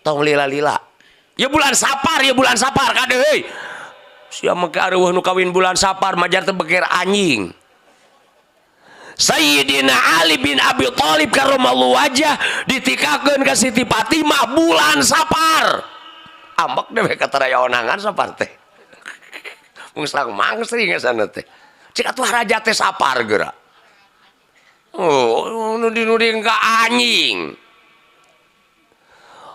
Tong lila-lila. Ya bulan Sapar, ya bulan Sapar kade heuy. Sia mah areueuh nu kawin bulan Sapar majar teh beker anjing. Sayyidina Ali bin Abi Thalib karramallahu wajah ditikakeun ka Siti Fatimah bulan Sapar. Ambek dewe kataraya onangan Sapar teh. Mungsang mangsri ngesana teh. Cik atuh raja teh Sapar geura. Oh, nudi-nudi ka anjing.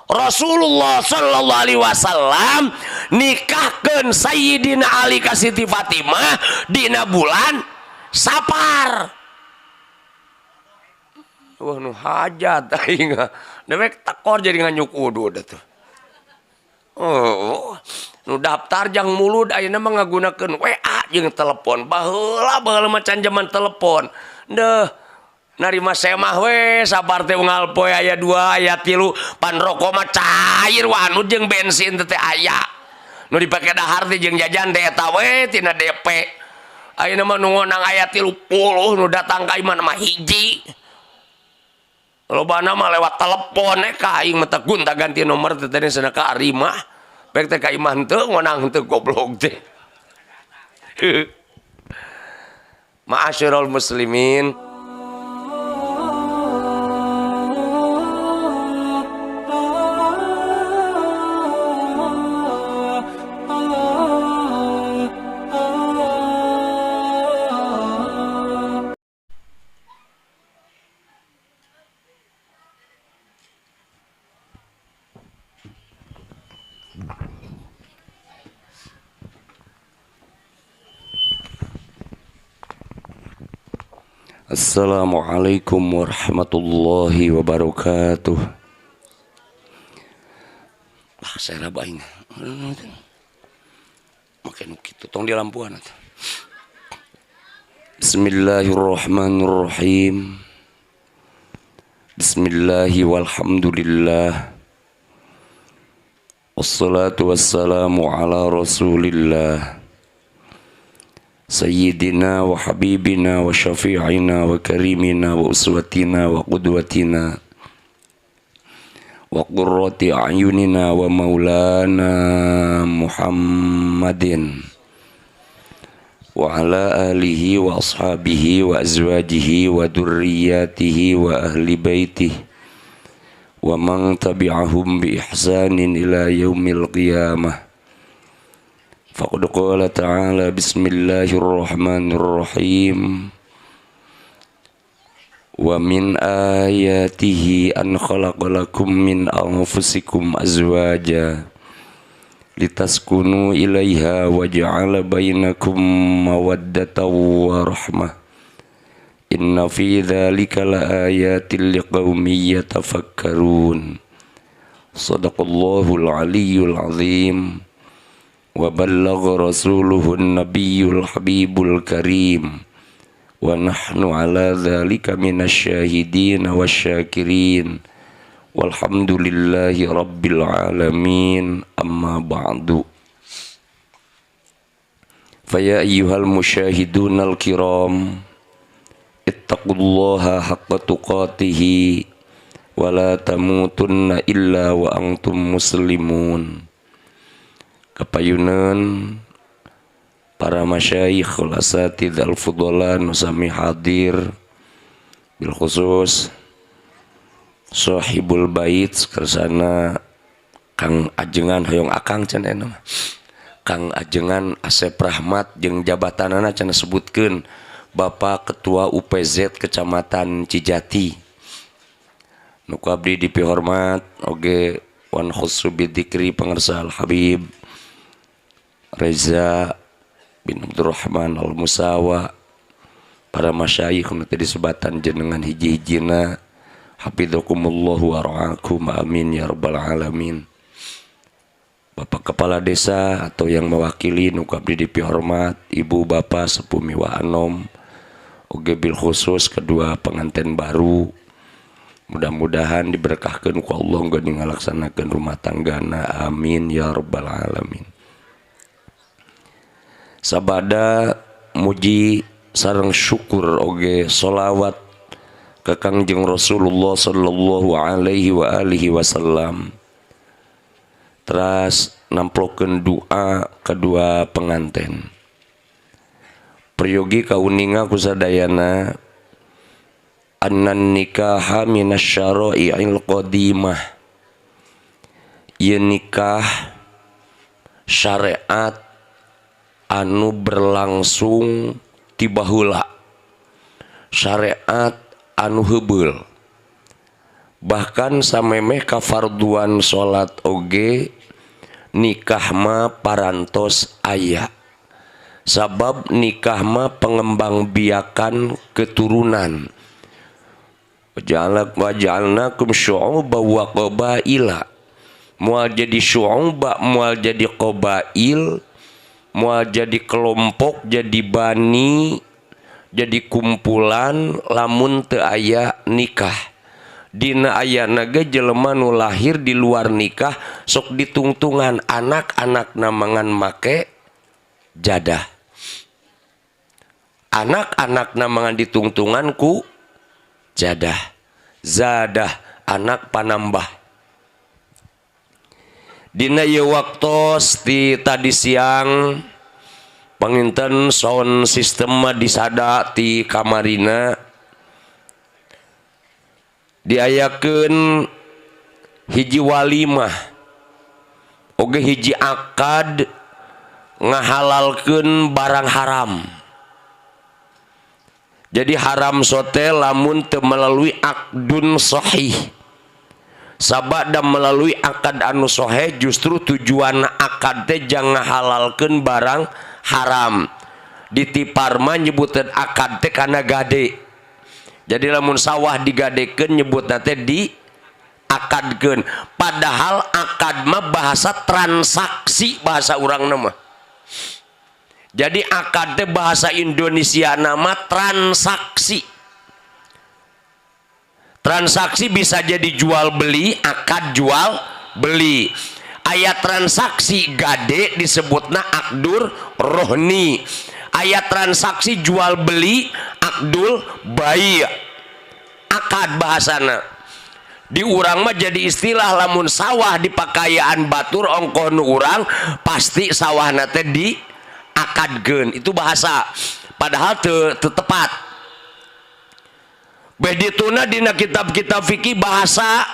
Rasulullah sallallahu alaihi wasallam nikahkeun Sayyidina Ali ka Siti Fatimah dina bulan Sapar. Wah nu hajat aing dewek tekor jadi nganyuk udud atuh. Oh, nu daftar jang mulud ayeuna mah ngagunakeun WA jeung telepon. Baheula baheula mah can jaman telepon. Deuh narima semah we Sapar teh unggal poe aya 2 aya 3 pan rokok mah cair wanu jeung bensin teh aya. Nu dipake dahar teh jeung jajan teh eta we tina DP. Ayeuna mah nu ngonang aya 30 nu datang ka imah mah hiji. Lobana mah lewat telepon ka aing mah teh gonta ganti nomor teh teh cenah ka Arimah. Baik teh ka imah henteu ngonang henteu goblok teh. Ma'asyiral muslimin. Assalamualaikum warahmatullahi wabarakatuh. Ah, saya aing. Make nu kitu tong di lampuan atuh. Bismillahirrahmanirrahim. Bismillahi walhamdulillah. Wassalatu wassalamu ala Rasulillah. Sayyidina wa habibina wa syafi'ina wa karimina wa uswatina wa qudwatina wa qurrati a'yunina wa maulana Muhammadin wa ala alihi wa ashabihi wa azwajihi wa durriyatihi wa ahli baitihi wa man tabi'ahum bi ihsanin ila yaumil qiyamah. Faqad qala ta'ala bismillahirrahmanirrahim. Wa min ayatihi an khalaqalakum min anfusikum azwaja litaskunu ilaiha wa ja'ala bainakum mawaddatan wa rahmah. Inna fi dzalika laayatin liqaumin yatafakkarun. Sadaqallahul aliyyul azim. Wa ballagha rasuluhun nabiyyul habibul karim. Wa nahnu ala dzalika minasyahidin wasyakirin. Walhamdulillahi rabbil alamin. Amma ba'du. Faya ayyuhal musyahidunal kiram, ittaqullaha haqqa tuqatihi wa la tamutunna illa wa antum muslimun. Kapayunan para masyayikh asatidz al-fudhala nu sami hadir, bil khusus sahibul bait kersana Kang Ajengan hoyong akang cenah mah. Kang Ajengan Asep Rahmat jeung jabatanana cenah sebutkeun Bapak Ketua UPZ Kecamatan Cijati. Nu ku abdi dipihormat oge wan khusu bidzikri pangersa Al Habib Reza bin Abdurrahman Al-Musawa, para masyayikh nu teu disebatan jenengan hiji-hijina, hafizakumullah wa ra'akum, amin ya rabbal alamin. Bapak Kepala Desa atau yang mewakili nu ku abdi dipihormat, ibu bapak sepuh miwa anom, oge bil khusus kedua pengantin baru, mudah-mudahan diberkahkeun ku Allah geuning ngalaksanakeun rumah tanggana, amin ya rabbal alamin. Sabada muji sareng syukur oge solawat ka Kangjeng Rasulullah sallallahu alaihi wa alihi wasallam. Teras namplokeun doa kedua pengantin. Peryogi kauninga kusadayana annan nikaha minasyara'i'il qadimah. Ieu nikah syariat anu berlangsung ti baheula, syariat anu heubeul, bahkan samemeh kafarduan salat oge nikah mah parantos aya, sabab nikah mah pengembangbiakan keturunan. Waja'alnakum syu'uba wa qabaila. Moal jadi syu'uba, moal jadi qabail, moal jadi kelompok, jadi bani, jadi kumpulan lamun teu aya nikah. Dina ayana ge jelema nu lahir di luar nikah sok ditungtungan anak-anak namangan make jadah. Anak-anak namangan ditungtungan ku jadah. Zadah anak panambah. Dina ieu waktos di tadi siang panginten sound system mah disada ti kamarina diayakeun hiji walimah oge hiji akad ngahalalkeun barang haram. Jadi haram sote lamun teu melalui akdun sahih. Sabada melalui akad anu sahih justru tujuan akad teh jang ngahalalkeun barang haram. Di Tiparma nyebutan akad teh kana gade. Jadi lamun sawah digadekeun nyebutna teh di akadkeun. Padahal akad mah bahasa transaksi, bahasa urang mah. Jadi akad teh bahasa Indonesia nama transaksi. Transaksi bisa jadi jual beli, akad jual beli. Ayat transaksi gade disebutna akdur rohni. Ayat transaksi jual beli akdul bai. Akad bahasana. Di urang mah jadi istilah lamun sawah dipakayaan batur ongkoh nu urang pasti sawahna teh di akadkeun. Itu bahasa padahal teu tepat. Beh dituna dina kitab-kitab fikih bahasa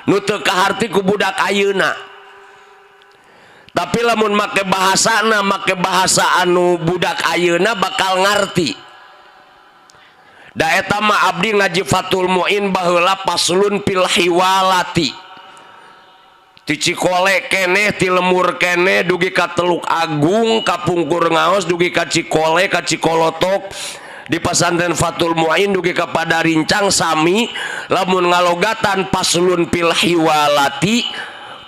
nu teu kaharti ku budak ayeuna. Tapi lamun make bahasana make bahasa anu budak ayeuna bakal ngarti. Da eta mah abdi ngaji Fathul Muin baheula faslun fil hiwalati. Ti Cikole keneh, ti lemur keneh, dugi ka Teluk Agung, ka Pungkur Ngaos, dugi ka Cikole, ka Cikolotok, di pasantren Fathul Muin dugi ka Padarincang sami lamun ngalogatan faslun fil hiwalati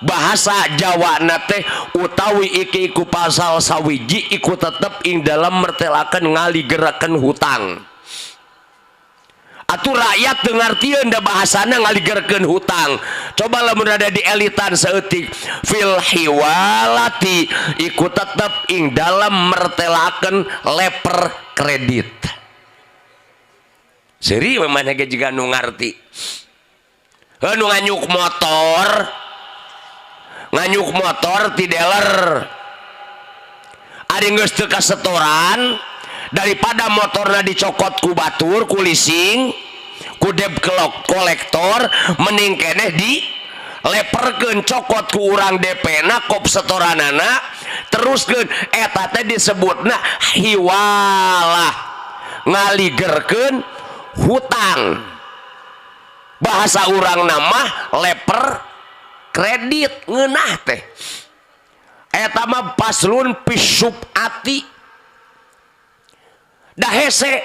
bahasa Jawa na teh utawi iki iku pasal sawiji iku tetep ing dalam mertelakeun ngaligerakeun hutang. Atuh rakyat teu ngartieun da bahasana ngaligerkeun hutang. Coba lamun ada di elitan saeutik fil hiwalati iku tetep ing dalam mertelakeun leper kredit. Seri maneh ge jiga nu ngarti. Heuh nu nganyuk motor, nganyuk motor ti dealer. Ari geus teu kasetoran daripada motorna dicokot ku batur, ku leasing, ku debt kolektor, mending keneh di leperkeun cokot ku urang DP na kop setoranana teruskeun. Eta teh disebutna hiwalah, ngaligerkeun hutang. Bahasa urang nama leper kredit ngeunah teh. Eta mah faslun fisubati. Da hese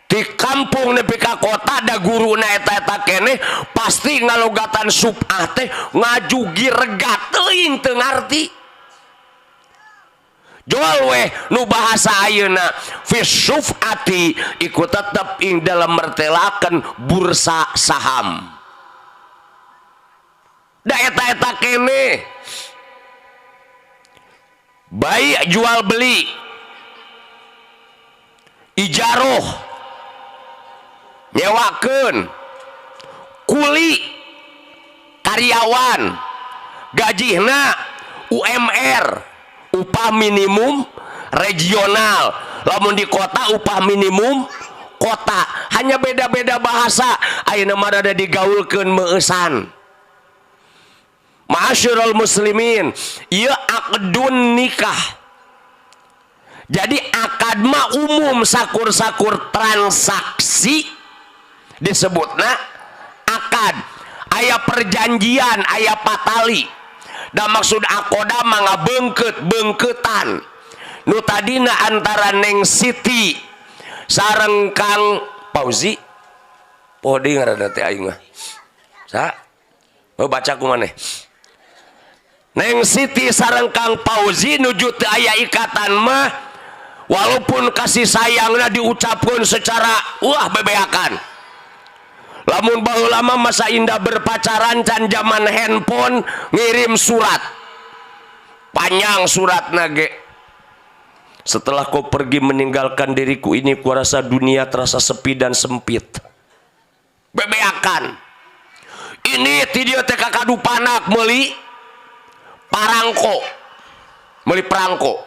di kampung nepi ka kota da guruna eta-eta keneh pasti ngalogatan subah teh ngajugi regat teuing teu ngarti. Jual weh nu bahasa ayeuna fisufati iku tetep ing dalam mertelakeun bursa saham. Da eta-eta keneh baik jual beli, ijaroh, nyewakeun, kuli, karyawan, Gajihna UMR, upah minimum regional. Lamun di kota upah minimum kota, hanya beda-beda bahasa. Ayeuna mah rada digaulkeun meueusan. Ma'asyiral muslimin, ieu aqdun nikah. Jadi akad mah umum, sakur-sakur transaksi disebutna akad. Aya perjanjian, aya patali. Da maksud aqoda mah ngabeungkeut, beungkeutan. Nu tadina antara Neng Siti sareng Kang Fauzi. Poho deui ngaranna teh aing mah. Sa? Oh, baca ku maneh. Neng Siti sareng Kang Fauzi nuju teu aya ikatan mah, walaupun kasih sayangna diucapkeun secara wah bebeakan. Lamun baheula mah masa indah berpacaran can zaman handphone, ngirim surat. Panjang suratna ge. Setelah kau pergi meninggalkan diriku ini, kurasa dunia terasa sepi dan sempit. Bebeakan. Ini ti dieu teh ka Kadupanak meuli parangko. Meuli perangko.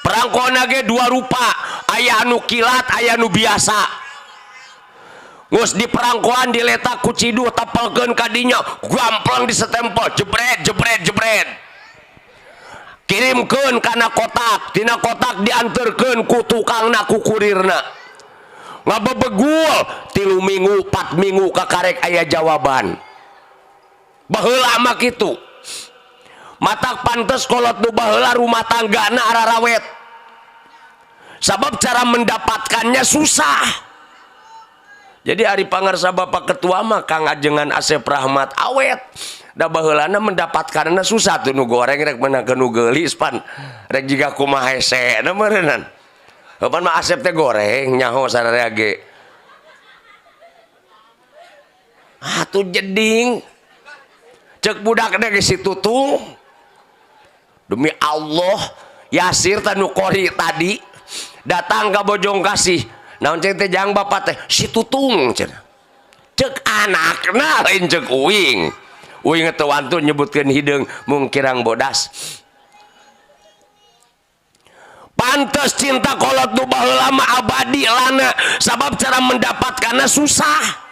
Perangko ge dua rupa, aya anu kilat, aya anu biasa. Geus di perangkoan diletak ku ciduh, tapelkeun ka dinya, gamplang disetempel, jebret jebret jebret. Kirimkeun kana kotak, tina kotak dianterkeun ku tukangna, ku kurirna. Ngabebegul 3 minggu, 4 minggu kakarek aya jawaban. Baheula mah kitu. Matak pantes kolot nu baheula rumah tanggana ararawet. Sabab cara mendapatkannya susah. Jadi ari pangarsa Bapak Ketua mah Kang Ajengan Asep Rahmat awet. Da baheulana mendapatkanna susah tuh, nu goreng rek meunangkeun nu geulis pan rek jiga kumaha hese na meureunnan. Pan mah Asep teh goreng nyaho sararea ge. Ah tuh jeding. Cek budak teh geus si Tutung. Demi Allah, Yasir teh nu kori tadi datang ka Bojong Kasih. Naon cek teh jang bapak teh si Tutung cenah. Cek anakna lain cek uing. Uing teu wantun nyebutkeun hideung mung kirang bodas. Pantes cinta kolot nu baheula mah abadi lana, sabab cara mendapatkanna susah.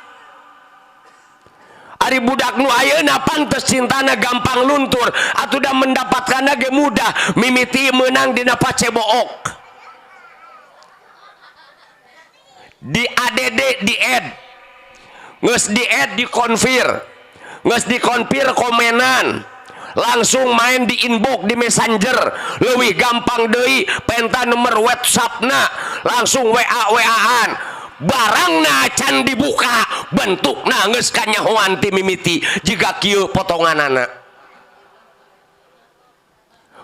Ari budak nu ayeuna pantes cintana gampang luntur, atuh da mendapatkanna ge mudah, mimiti meunang dina pacebook. Di ADD di add, geus di add di konfir, geus di konfir komenan, langsung main di inbox di messenger, leuwih gampang deui penta nomor WhatsAppna, langsung WA WA-an, barangna can dibuka, bentukna geus kanyahoan ti mimiti jiga kieu potonganana.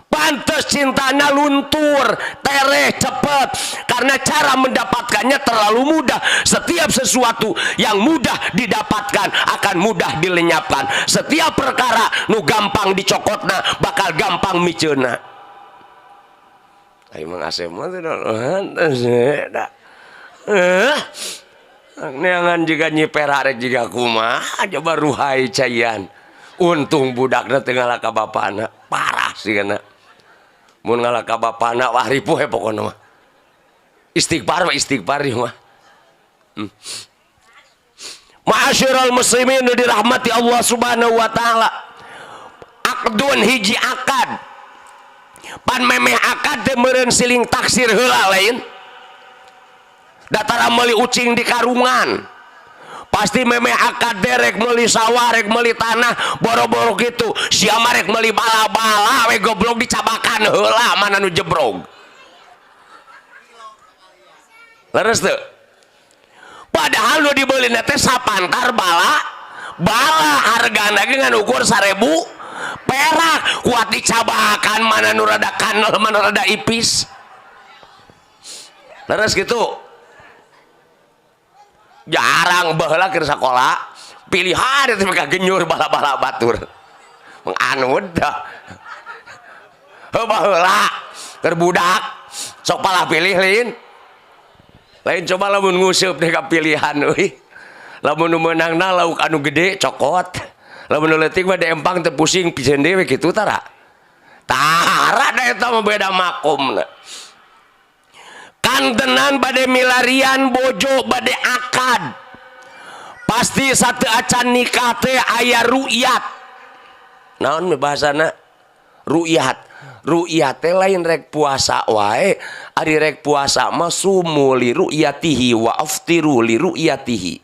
Pantes cintana luntur, tereh cepet, karena cara mendapatkannya terlalu mudah. Setiap sesuatu yang mudah didapatkan akan mudah dilenyapkan. Setiap perkara nu gampang dicokotna bakal gampang miceuna. Ayo mang Asep mah teh neangan juga nyipera rek jiga kumaha coba ruhai caian. Untung budakna teu ngalah ka bapana, parah sih kana. Mun ngalah ka bapana wah ripuh we pokona mah. Istighfar mah istighfar ieu mah. Ma'asyiral muslimin dirahmati Allah Subhanahu wa taala. Aqdun hiji akad. Pan memeh akad teh meureun siling taksir heula lain. Datara meuli ucing di karungan. Pasti memeh akad derek meuli sawah, rek meuli tanah, boro-boro kitu. Sia mah rek meuli bala-bala we goblok dicabakan heula mana nu jebrog. Leres teu? Padahal nu dibeulina teh sapantar bala, bala hargana ge ngan ukur 1000 perak, kuat dicabakan mana nu rada kanel mana rada ipis. Leres gitu. Jarang baheula keur sakola pilihan itu mereka genyur bala-bala batur menganud dah. Heuh baheula keur budak sok palah pilih lain lain coba lamun nguseup deh ka pilihan euy. Lamun nu meunangna lauk anu gede cokot, Lamun nu leutik mah diempang teu pusing piceun deui kitu tara. Tara da eta mah beda makomna. Kantenan bade milarian bojo bade akad. Pasti satu acan nikah teh aya ru'yat. Naon bahasana? Ru'yat. Ru'yat teh lain rek puasa wae, ari rek puasa mah sumu li ru'yatihi wa aftiru li ru'yatihi.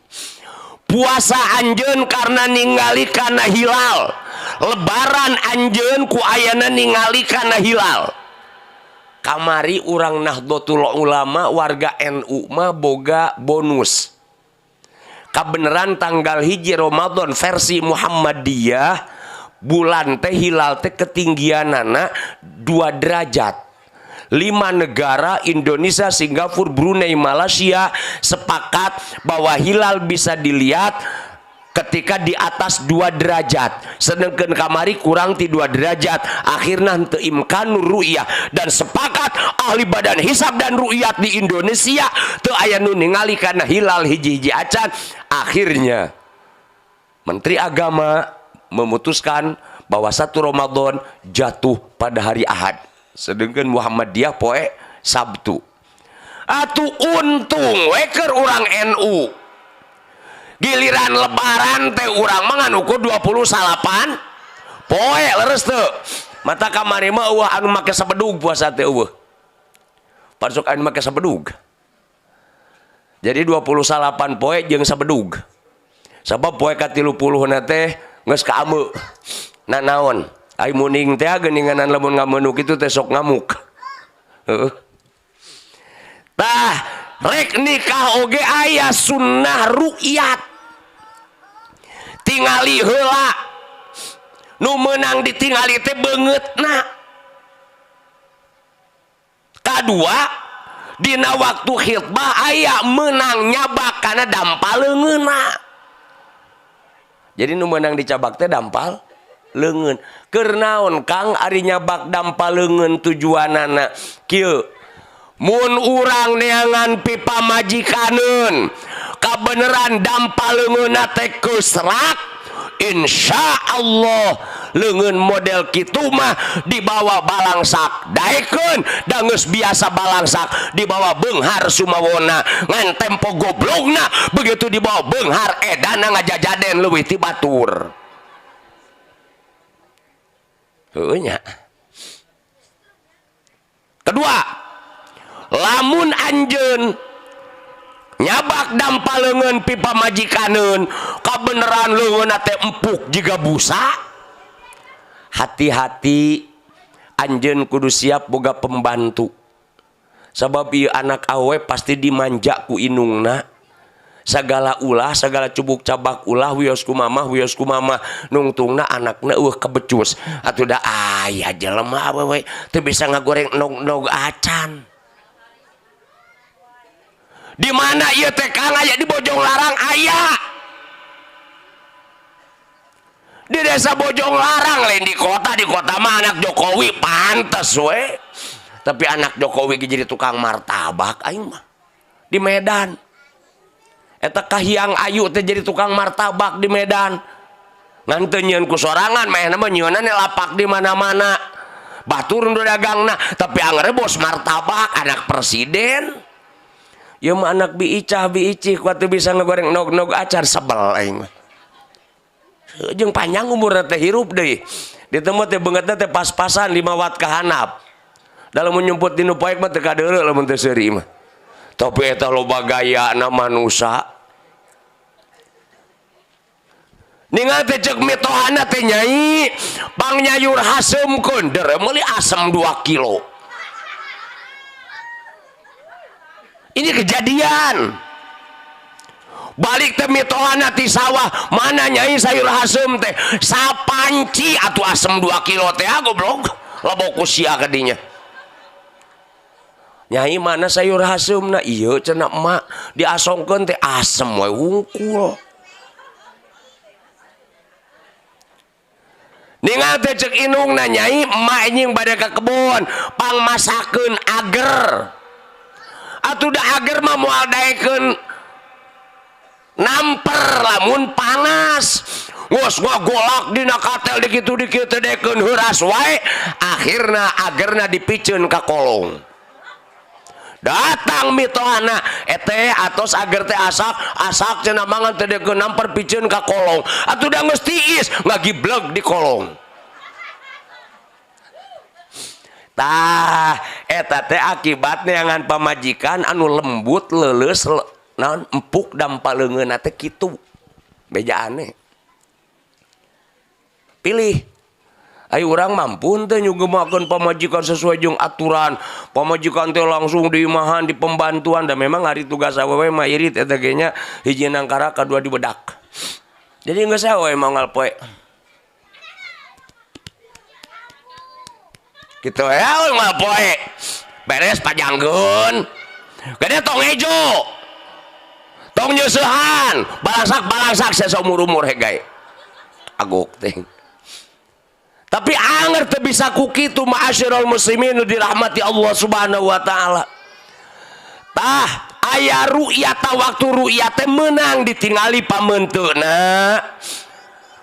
Puasa anjeun karena ningali kana hilal. Lebaran anjeun ku ayana ningali kana hilal. Kamari urang Nahdlatul Ulama warga NU mah boga bonus. Kabeneran tanggal 1 Ramadan versi Muhammadiyah bulan teh hilal teh ketinggianana 2 derajat. 5 negara Indonesia, Singapura, Brunei, Malaysia sepakat bahwa hilal bisa dilihat ketika di atas 2 derajat. Sedangkan kamari kurang ti 2 derajat. Akhirnya henteu imkanur ru'yah dan sepakat ahli badan hisab dan ru'yat di Indonesia teu aya nu ningali kana hilal hiji-hiji acan. Akhirnya Menteri Agama memutuskan bahwa 1 Ramadan jatuh pada hari Ahad. Sedangkan Muhammadiyah poe Sabtu. Atuh untung we keur urang NU. Giliran lebaran teh urang mah ngan ukur 29 poe leres teu. Mata kamari mah eueuh anu make sabedug puasa teh eueuh. Parsok anu make sabedug. Jadi 28 poe jeung sabedug. Sabab poe ka-30 na teh geus kaameu. Nanaon? Ai muning teh geuninganan lamun ngamenuk kitu teh sok ngamuk. Heeh. Tah, rek nikah oge aya sunnah ru'yat. Tingali heula. Nu meunang ditingali teh beungeutna. Kadua, dina waktu khitbah aya meunang nyabak kana dampal leungeunna. Jadi nu meunang dicabak teh dampal leungeun. Keur naon Kang ari nyabak dampal leungeun tujuanana? Kieu. Mun urang neangan pipamajikaneun kabeneran dampal leungeunna teh keusrak, insya Allah leungeun model kitu mah dibawa balangsak daekeun da geus biasa balangsak dibawa beunghar sumawona ngan tempo goblogna begitu dibawa beunghar edana ngajajaden leuwih ti batur. Heueuh nya. Kedua, lamun anjeun nyabak dampal leungeun pipamajikaneun kabeneran leungeunna teh empuk jiga busa, hati-hati anjeun kudu siap boga pembantu. Sabab ieu anak awe pasti dimanja ku inungna. Sagala ulah, sagala cubuk cabak ulah wios ku mamah, wios ku mamah, nungtungna anakna eueuh kebecus. Atuh da aya jelema awewe teu bisa ngagoreng nog-nog acan. Di mana ieu teh Kang aya di Bojong Larang aya. Di desa Bojong Larang lain di kota mah anak Jokowi pantes we. Tapi anak Jokowi ge jadi tukang martabak aing mah. Di Medan. Eta Kahiyang Ayu teh jadi tukang martabak di Medan. Ngan teu nyieun ku sorangan, manehna mah nyieunna lapak di mana-mana. Batur nu dagangna, tapi angger bos martabak anak presiden. Ieu mah anak bi Icah bi Icih kuat teu bisa ngegoreng nog-nog acar sebel aing mah. Jeung panjang umurna teh hirup deui. Ditemu teh beungeutna teh pas-pasan 5 watt ka handap. Da lamun nyumput dinu poek mah teu kadeuleu lamun teu seuri mah. Tapi eta loba gayana manusa. Ningal teh ceuk mitohana teh nyai, pangnyayur haseumkeun dere meuli asem 2 kilo. Ini kejadian. Balik teh mitohana ti sawah, mana nyai sayur haseum teh sapanci atuh asem 2 kilo teh goblok. Loba ku sia ka dinya. Nyai mana sayur haseumna? Ieu cenah emak diasongkeun teh asem we wungkul. Ningal teh ceuk indungna nyai emak anjing bade ka kebon pangmasakeun ager. Atuh da ager mah moal daekeun namper lamun panas. Geus ngagolak dina katel dikitu dikitu teu dekeun heuras wae, akhirna agerna dipiceun ka kolong. Datang mitohana ete atos ager teh asak asak cenah mangan teu dekeun namper piceun ka kolong. Atuh da geus tiis ngagibleg di kolong. Tah eta teh akibat neangan pamajikan anu lembut leuleus naon empuk dampa leungeunna teh kitu. Bejaane. Pilih. Ayo urang mampu teh nyugemakeun pamajikan sesuai jeung aturan. Pamajikan teh langsung diimahan di pembantuan da memang hari tugas awewe mah irit eta ge nya hiji nangkara kadua dibedak. Jadi geus awewe manggal poe. Kitu ya manggal poe. Beres pajangkeun. Gede tong ejo. Tong nyeusehan, balangsak-balangsak saumur-umur hegae. Agok teh. Tapi anger teu bisa ku kitu ma'asyiral muslimin dirahmati Allah Subhanahu wa taala. Tah aya ru'yata waktu ru'yat teh meunang ditingali pamenteuna.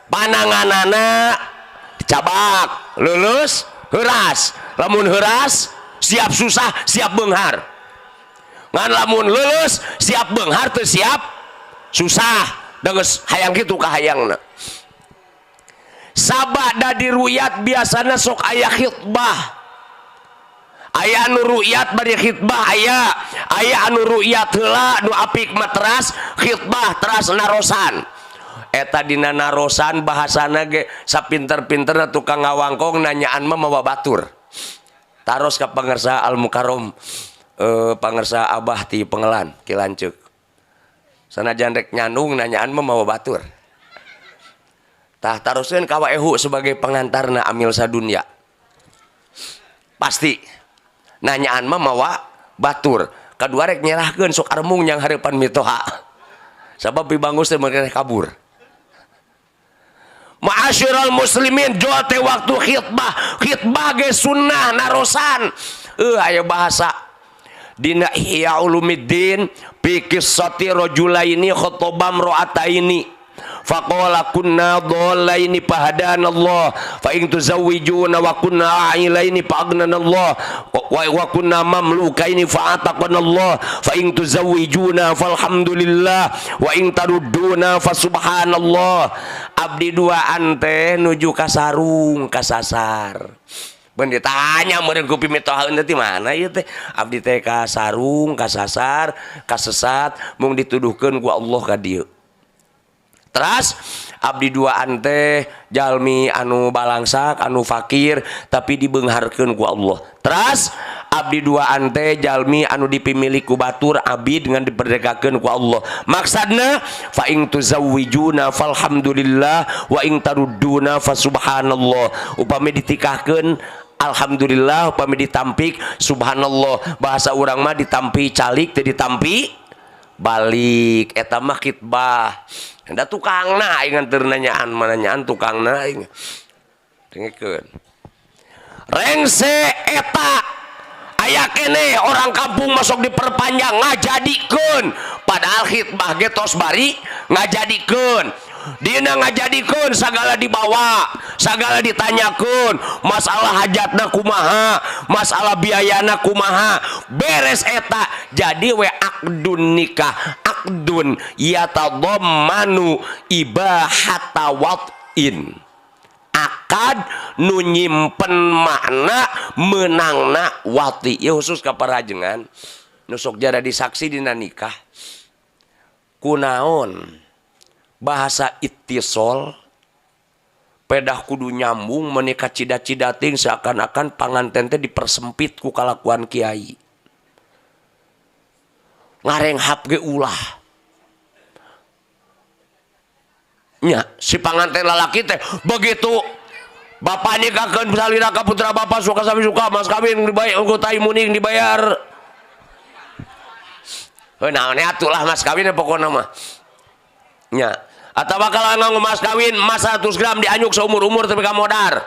Pananganana dicabak, lulus, heuras. Lamun heuras siap susah, siap beunghar. Ngan lamun lulus siap beunghar teu siap susah. Da geus hayang kitu ka hayangna. Sabada diruyat biasana sok aya khitbah. Aya anu ruyat bari khitbah aya, aya anu ruyat heula nu apik mah teras khitbah teras narosan. Eta dina narosan bahasana ge sapinter-pinterna tukang ngawangkong nanyaan mah mawa batur. Taros ka pangersa Al Mukarram, pangersa Abah ti Pengelan Ki Lanceuk. Sanajan rek nyandung nanyaan mah mawa batur. Tah taroskeun ka Waehu sebagai pengantarna amil sadunya. Pasti nanyaan mah mawa batur. Kadua rek nyerahkeun sok aremung yang hareupan mitoha. Sabab pibangus teh meunang kabur. Ma'asyiral muslimin jual teh waktu khitbah, khitbah ge sunnah narosan. Aya bahasa dina Ihya Ulumiddin fi qissati rajulaini khatabam ra'ataini. Faqala kunna dhalaini fahadanallah fa in tuzawwijuna wa kunna a'ilaini fa'aghnanallah wa kunna mamlukaini fa'ataqanallah fa in tuzawwijuna falhamdulillah wa in tarudduna fasubhanallah. Abdi duaan teh nuju ka sarung kasasar. Mun ditanya meureun ku pimitohaeun teh ti mana ieu teh? Abdi teh ka sarung kasasar kasesat mung dituduhkeun ku Allah ka dieu. Teras abdi duaan teh jalmi anu balangsak anu fakir tapi dibeungharkeun ku Allah. Teras abdi duaan teh jalmi anu dipimilik ku batur abdi dengan diperdekakeun ku Allah. Maksudna fa in tuzawwijuna falhamdulillah wa in tarudduna fasubhanallah. Upami ditikahkeun alhamdulillah, upami ditampik subhanallah. Bahasa urang mah ditampi calik teu ditampi balik. Eta mah khitbah. Da tukangna aing teu nanyaan mananyaan tukangna aing. Dengekeun. Rengse eta aya keneh orang kampung masuk diperpanjang ngajadikeun padahal khitbah ge tos bari ngajadikeun. Dina ngajadikeun sagala dibawa, sagala ditanyakeun, masalah hajatna kumaha, masalah biayana kumaha, beres eta jadi we akdun nikah, akdun yatadammanu ibahata wat'in. Akad nu nyimpen makna meunangna wati. Ya khusus ka parajengan nu sok jara disaksi dina nikah. Kunaon bahasa ittisol pedah kudu nyambung menikah cida-cidating seakan-akan panganten teh dipersempit ku kalakuan kiai. Ngarenghap ge ulah. Nya si panganten lalaki teh begitu bapak nikahkeun salira ka putra bapak suka sami suka mas kawin dibayar ongko tai muning dibayar. Heuh naon atuh lah mas kawin pokona mah. Nya atawa kalau nganggo mas kawin emas 100 gram dianyuk seumur-umur tapi ka modar.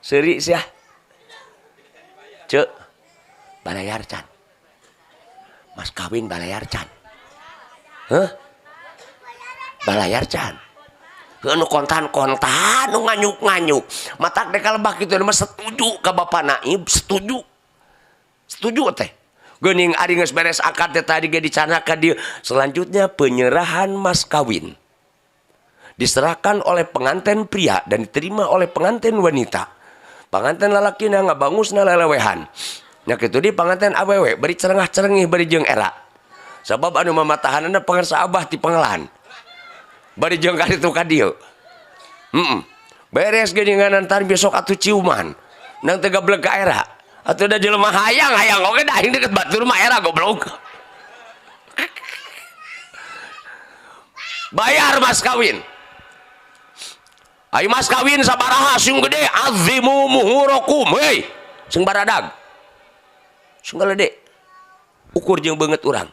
Seuri sia. Ceuk balayar can. Mas kawin balayar can. Heuh? Balayar can. Heuh nu kontan-kontan nu nganyuk-nganyuk. Matak dek kalebah kitu mah setuju ka Bapak Naib, setuju. Setuju teh. Geuning ari geus beres akad teh tadi ge dicanak ka dieu. Selanjutnya penyerahan mas kawin. Diserahkan oleh pengantin pria dan diterima oleh pengantin wanita. Pengantin lalakina ngabangusna lelewehan. Nya kitu di pengantin awewe bari cerengah-cerengih bari jeung era. Sabab anu mamatahanana pangersa abah ti pengelan. Bari jeung ka ditu ka dieu. Beres geuningan antar besok atuh ciuman. Nang teu gableg ka era. Atuh da jelema hayang hayang oge da aing deket batur mah era goblok. Bayar mas kawin. Ayo mas kawin sabaraha sing gede azimu muhurakum hei sing baradag. Sing gede. Ukur jeung beungeut urang.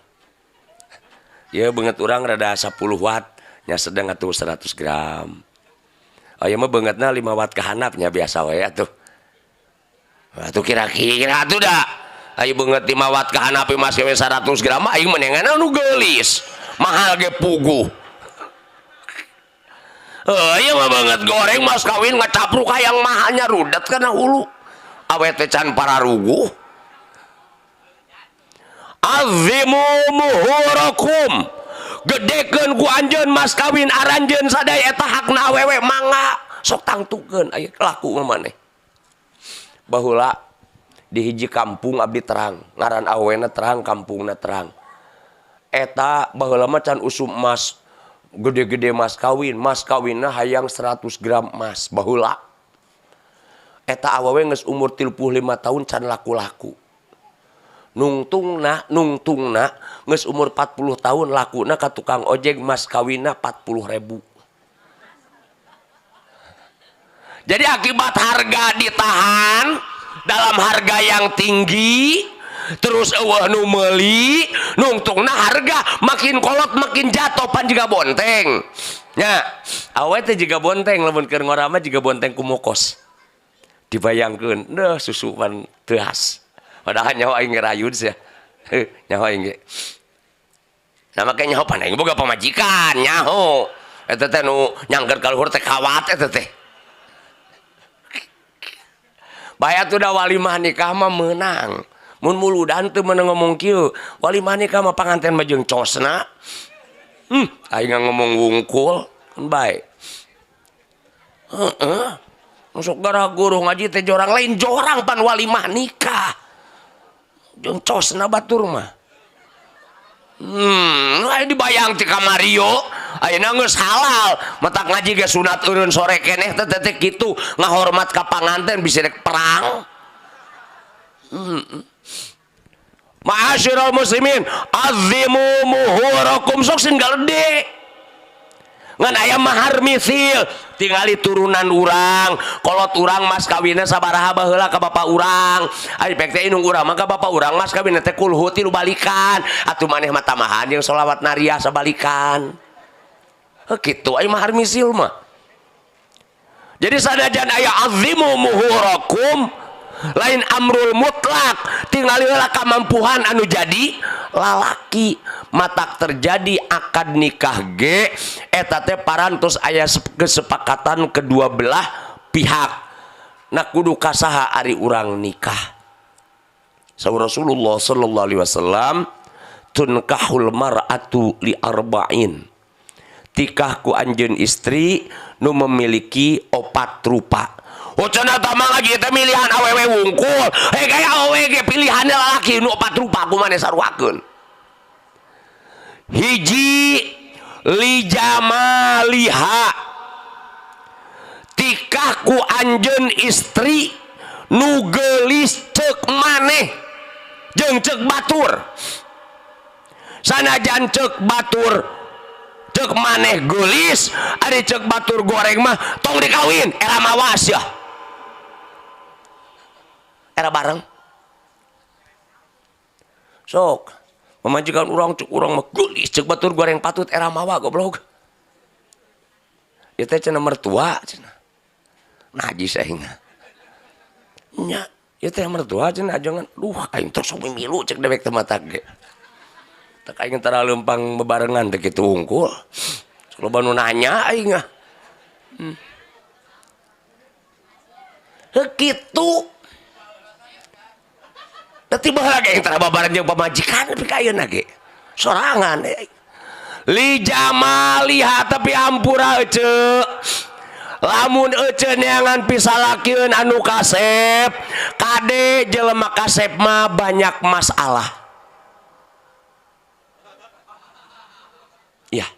Ya beungeut urang rada 10 watt nya sedang atuh 100 gram. Aya mah beungeutna 5 watt ka handap nya biasa we atuh. Atuh kira-kira atuh da. Ayo beungeut 5 watt ka handap mas kawin 100 gram aing menengan anu geulis. Mahal ge puguh. Ieu mah beungeut goreng mas kawin ngacapruk hayang mahalnya rudet kana hulu. Awe teh can pararuguh. Azimu muhurakum. Gedekeun ku anjeun mas kawin aranjeun sadaya eta hakna awewe mangga sok tangtukeun aya laku mah maneh. Baheula di hiji kampung abdi terang, ngaran awena terang, kampungna terang. Eta baheula mah can usum emas gede-gede mas kawin, mas kawinna hayang 100 gram emas baheula. Eta awewe geus umur 35 tahun can laku-laku. Nungtungna geus umur 40 tahun lakuna ka tukang ojek mas kawinna 40.000. Jadi akibat harga ditahan dalam harga yang tinggi, terus eueuh nu meuli, nungtungna harga makin kolot makin jatuh pan jiga bonteng. Nya, awe teh jiga bonteng lamun keur ngora mah jiga bonteng kumokos. Dibayangkeun, deuh susu pan teuas. Padahal nyawa aing ngerayun sia. Nyawa aing ge. Nah make nyaho pan aing boga pamajikan nyaho. Eta teh nu nyangker ka luhur teh kawat eta teh. Baya tuh da walimah nikah mah meunang. Mun muludan teu meunang ngomong kieu. Walimah nikah mah panganten mah jeung cosna. Aing ngomong wungkul kan bae. Heeh. Masuk gara guru ngaji teh jorang lain jorang pan walimah nikah. Jeung cosna batur mah. Aya dibayang ti ka Mario, ayeuna geus halal, matak ngaji ge sunat eureun sore keneh teh teh kitu, ngahormat ka panganten bisa rek perang. Ma'asyiral muslimin, azimu muhurakum sok sing gede. Ngan aya mahar misil, tingali turunan urang, kolot urang mas kawinna sabaraha baheula ka bapa urang. Ari pek teh indung urang mah ka bapa urang mas kawinna teh kulhu tilu balikan. Atuh maneh mah tamahan jeung sholawat nariah sabalikan. Heuh kitu aya mahar misil mah. Jadi sanajan aya azimu muhurakum lain amrul mutlak, tingali heula kamampuhan anu jadi lalaki. Matak terjadi akad nikah ge eta teh parantos aya kesepakatan kedua belah pihak. Nah kudu kasaha ari urang nikah. Saur Rasulullah sallallahu alaihi wasallam tunkahul mar'atu li arba'in. Tikah ku anjeun istri nu memiliki opat rupa. Oh cenah tah mah ngaji teh milihan awewe wungkul. Hei kaya awewe ge pilihanna lalaki nu opat rupa ku maneh saruakeun. Hiji lijamaliha, tikah ku anjeun istri nu geulis ceuk maneh jeung ceuk batur. Sanajan ceuk batur ceuk maneh geulis, ari ceuk batur goreng mah tong dikawin, era mawas ya. Era bareng. Sok memajikan urang cek urang mah geulis ceuk batur goreng patut era mawa goblok. Ieu teh cenah mertua cenah. Najis aing. Nya, ieu teh mertua cenah jangan duh aing terus milu cek dewek teh mata ge. Tak aing tara leumpang bebarengan teh kitu wungkul. Loba nu nanya aing ah. Heuh kitu. Da tiba lagi yang tara babaran jeung pamajikan tapi ka ayeuna ge. Sorangan li jamaliha tapi ampura ece. Lamun ece neangan pisalakieun anu kasep, kade jelema kasep mah banyak masalah. Ya.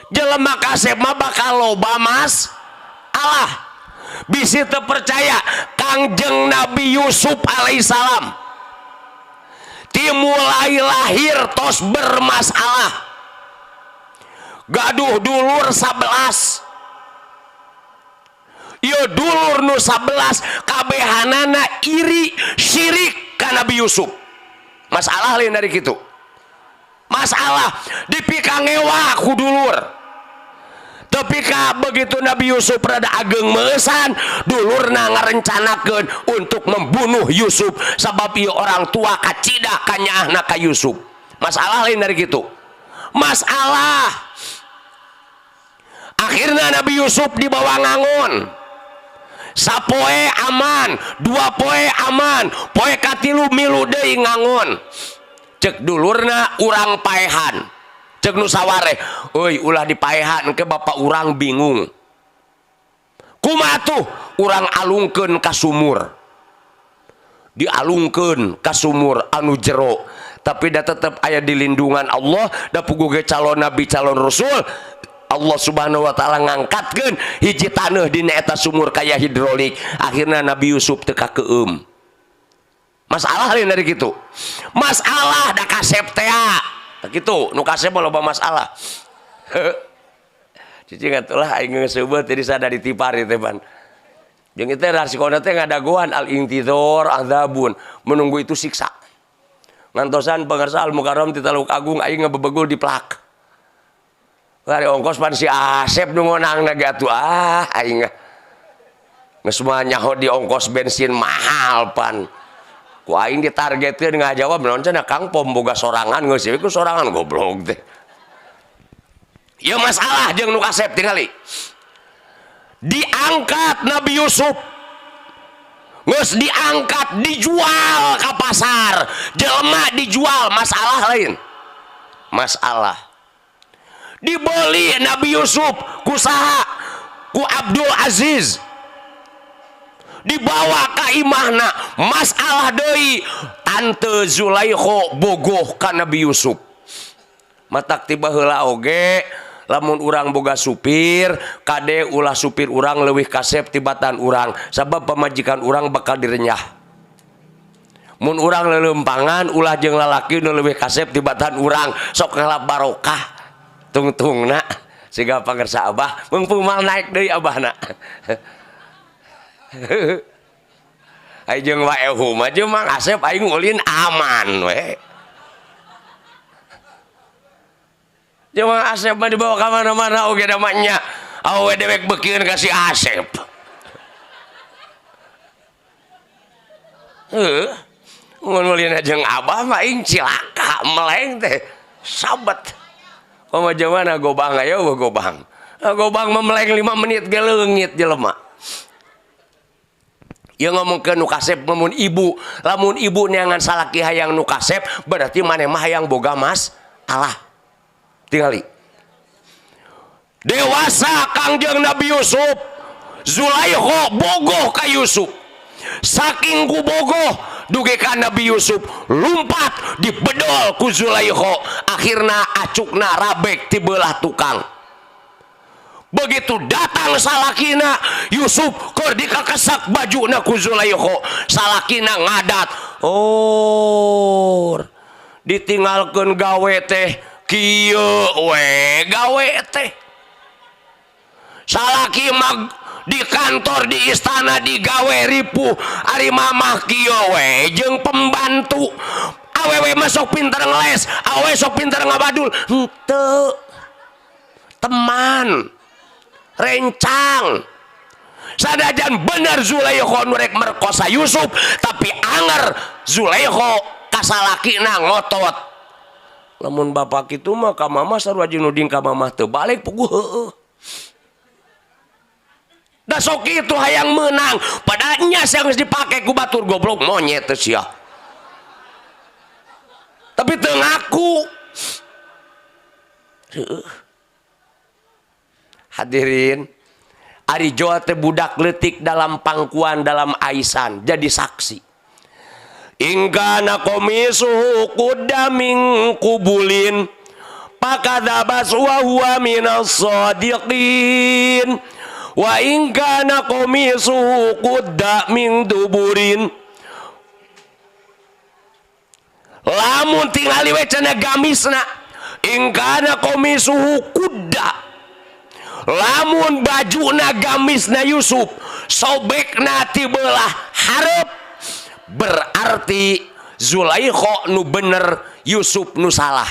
Jelema kasep mah bakal loba masalah. Bisi teu percaya Kangjeng Nabi Yusuf alaihissalam dimulai lahir tos bermasalah. Gaduh dulur 11. Ieu dulur nu 11 kabehanana iri syirik ka Nabi Yusuf. Masalah lain dari kitu. Masalah dipikangewa ku dulur. Tapi ka begitu Nabi Yusuf rada ageng meusan, dulurna ngarencanakeun untuk membunuh Yusuf sabab ieu orang tua kacida kanyaahna ka Yusuf. Masalah lain dari kitu. Masalah. Akhirnya Nabi Yusuf dibawa ngangon. Sapoe aman, dua poe aman, poe katilu milu deui ngangon. Cek dulurna urang paehan. Cek nu saware, euy ulah dipaehan ke bapak urang bingung. Kumaha tuh urang alungkeun ka sumur. Dialungkeun ka sumur anu jero, tapi da tetep aya di lindungan Allah, da puguh ge calon nabi calon rasul. Allah Subhanahu wa taala ngangkatkeun hiji taneuh dina eta sumur kaya hidrolik. Akhirna Nabi Yusuf teu kakeum. Masalah lain dari kitu. Masalah da kasep tea. Kitu nu kasep mah loba masalah. Cicing atuh lah aing geus seubeut teh sada ditipar teh pan. Jeung ieu teh rasikona teh ngadagoan al intizor azabun, menunggu itu siksa. Ngantosan pangarsa Al Mukarram ti Taluk Agung aing ngebebegul di plak. Lari ongkos pan si Asep nu ngonangna ge atuh ah aing geus mah nyaho di ongkos bensin mahal pan. Ku aing ditargetkeun ngajawab naon cenah Kang Pom boga sorangan geus ieu ku sorangan goblok teh. Ieu masalah jeung nu kasep tingali. Diangkat Nabi Yusuf. Geus diangkat dijual ka pasar. Jelema dijual masalah lain. Masalah. Dibeli Nabi Yusuf ku saha? Ku Abdul Aziz. Dibawa ka imahna, masalah deui tante Zulaikho bogoh ka Nabi Yusuf. Matak tiba heula oge lamun urang boga supir, kade ulah supir urang leuwih kasep tibatan urang, sabab pamajikan urang bakal direnyah. Mun urang leuleumpangan ulah jeung lalaki nu leuwih kasep tibatan urang, sok ngalap barokah tungtungna siga pangersa abah, mungpung mal naik deui abahna. Aing jeung wae mah jeung Mang Asep aing ulin aman we. Jeung Mang Asep mah dibawa ka mana-mana oge da mah nya. Awewe dewek beukeun ka si Asep. Heuh. Mun ulin jeung abah mah aing cilaka meleng teh. Sabet. Komo jamana gobang aya eueuh gobang. Gobang mah meleng 5 menit ge leungit jelema. Ieu ngomongkeun nu kasep lamun ibu, lamun ibu neangan salaki hayang nu kasep berarti maneh mah hayang boga masalah. Tingali. Dewasa Kangjeng Nabi Yusuf, Zulaikho bogoh ka Yusuf. Saking ku bogoh dugi ka Nabi Yusuf lumpat dibedol ku Zulaikho, akhirna acukna rabek ti beulah tukang. Begitu datang salakina Yusuf keur dikakesak bajuna ku Zulaikho, salakina ngadat. Oh, ditinggalkeun gawe teh kieu we gawe teh. Salaki mah di kantor di istana digawe ripuh, ari mamah kieu we jeung pembantu. Awewe mah sok pinter ngeles, awewe sok pinter ngabadul, henteu. Teman rencang. Sanajan bener Zulaikho nu rek merkosa Yusuf, tapi anger Zulaikho kasalakina ngotot. Lamun bapak kitu mah ka mama sarua jeung nuding ka mamah teu balik puguh heueuh. Da sok kitu hayang meunang, padanya sia geus dipake ku batur goblok monyet teh sia. Tapi teu ngaku. Heueuh. Hadirin, ari Joel teh budak leutik dalam pangkuan dalam aisan jadi saksi. Ingkana qamisuhu qudda min qubulin fakadzabas wa huwa minas shadiqin wa ingkana qamisuhu qudda min duburin. Lamun tingali we cenah gamisna ingkana qamisuhu qudda, lamun bajuna gamisna Yusuf sobekna ti beulah hareup, berarti Zulaikha nu bener Yusuf nu salah.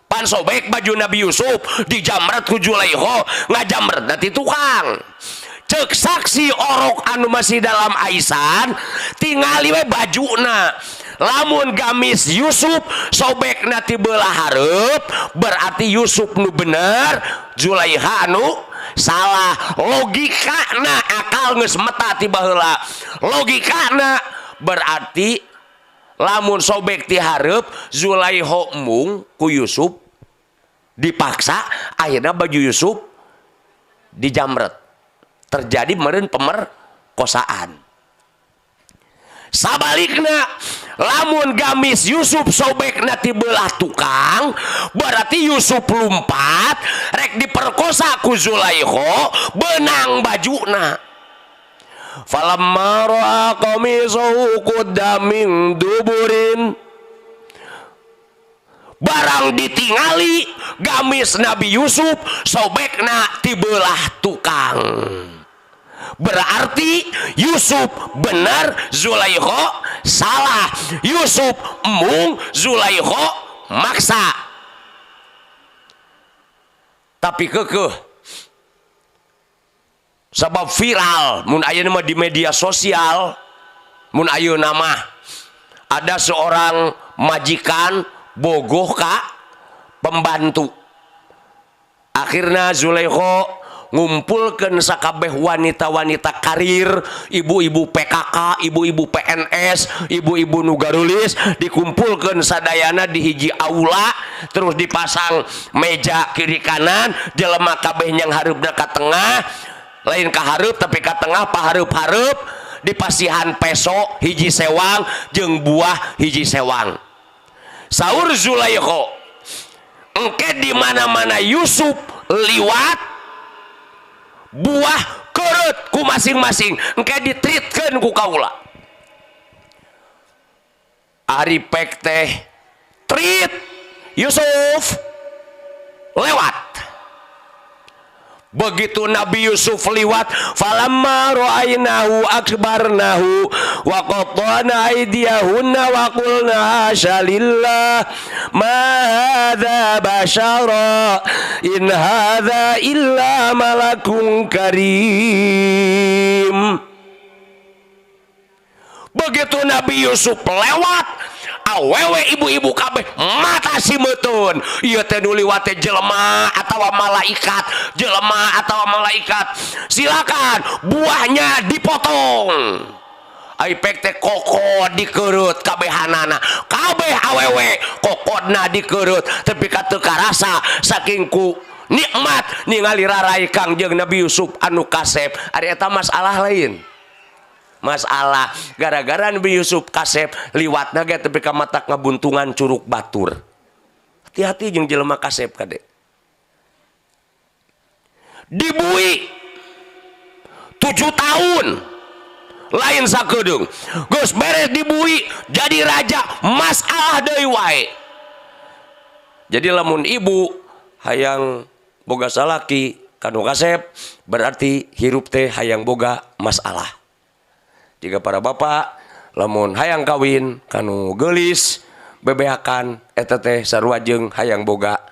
Pan sobek baju Nabi Yusuf dijamret ku Zulaikha, ngajamretna ti tukang. Cek saksi orok anu masih dalam aisan tingali we bajuna, lamun gamis Yusuf sobekna ti beulah hareup berarti Yusuf nu bener Zulaikha anu salah. Logikana akal geus meta ti baheula, logikana berarti lamun sobek ti hareup Zulaikha mung ku Yusuf dipaksa, akhirnya baju Yusuf dijamret, terjadi meureun pemerkosaan. Sabalikna lamun gamis Yusuf sobekna ti beulah tukang berarti Yusuf lumpat rek diperkosa ku Zulaikha benang bajuna. Falamma ra'a qamisahu qudda min duburin, barang ditingali gamis Nabi Yusuf sobekna ti beulah tukang, berarti Yusuf benar Zulaikha salah. Yusuf embung Zulaikha maksa. Tapi kekeh sebab viral mun ayeuna mah di media sosial, mun ayeuna mah ada seorang majikan bogoh ka pembantu, akhirna Zulaikha ngumpulkeun sakabeh wanita-wanita karir, ibu-ibu PKK, ibu-ibu PNS, ibu-ibu nu garulis, dikumpulkeun sadayana di hiji aula, terus dipasang meja kiri kanan, jelema kabeh yang hareupna ka tengah, lain ka hareup tapi ka tengah pahareup-hareup, dipasihan peso hiji sewang jeung buah hiji sewang. Saur Zulaikha, engke di mana-mana Yusuf liwat buah keureup ku masing-masing, engke ditritkeun ku kaula. Ari pek teh trit Yusuf lewat. Begitu Nabi Yusuf liwat, falamma ra'ainahu akbarnahu wa qatta'na aydiyahunna wa qulna hasya lillah ma hadza basyara in hadza illa malakun karim. Begitu Nabi Yusuf lewat, awewe ibu-ibu kabeh mata simeutun, ieu teh nu liwat teh jelema atawa malaikat, jelema atawa malaikat, silakan buahnya dipotong. Ai pek teh kokod dikeureup kabehanana, kabeh awewe kokodna dikeureup tepi ka teu karasa saking ku nikmat ningali rarai Kangjeng Nabi Yusuf anu kasep. Ari eta masalah lain. Masalah gara-gara Nabi Yusuf kasep liwatna ge tepi ka matak ngabuntungan curug batur. Hati-hati jeung jelema kasep kade. Dibui 7 tahun lain sakedeung. Geus beres dibui jadi raja, masalah deui wae. Jadi lamun ibu hayang boga salaki kanu kasep berarti hirup teh hayang boga masalah. Jika para bapak lamun hayang kawin kanu geulis bebeakan eta teh sarua jeung hayang boga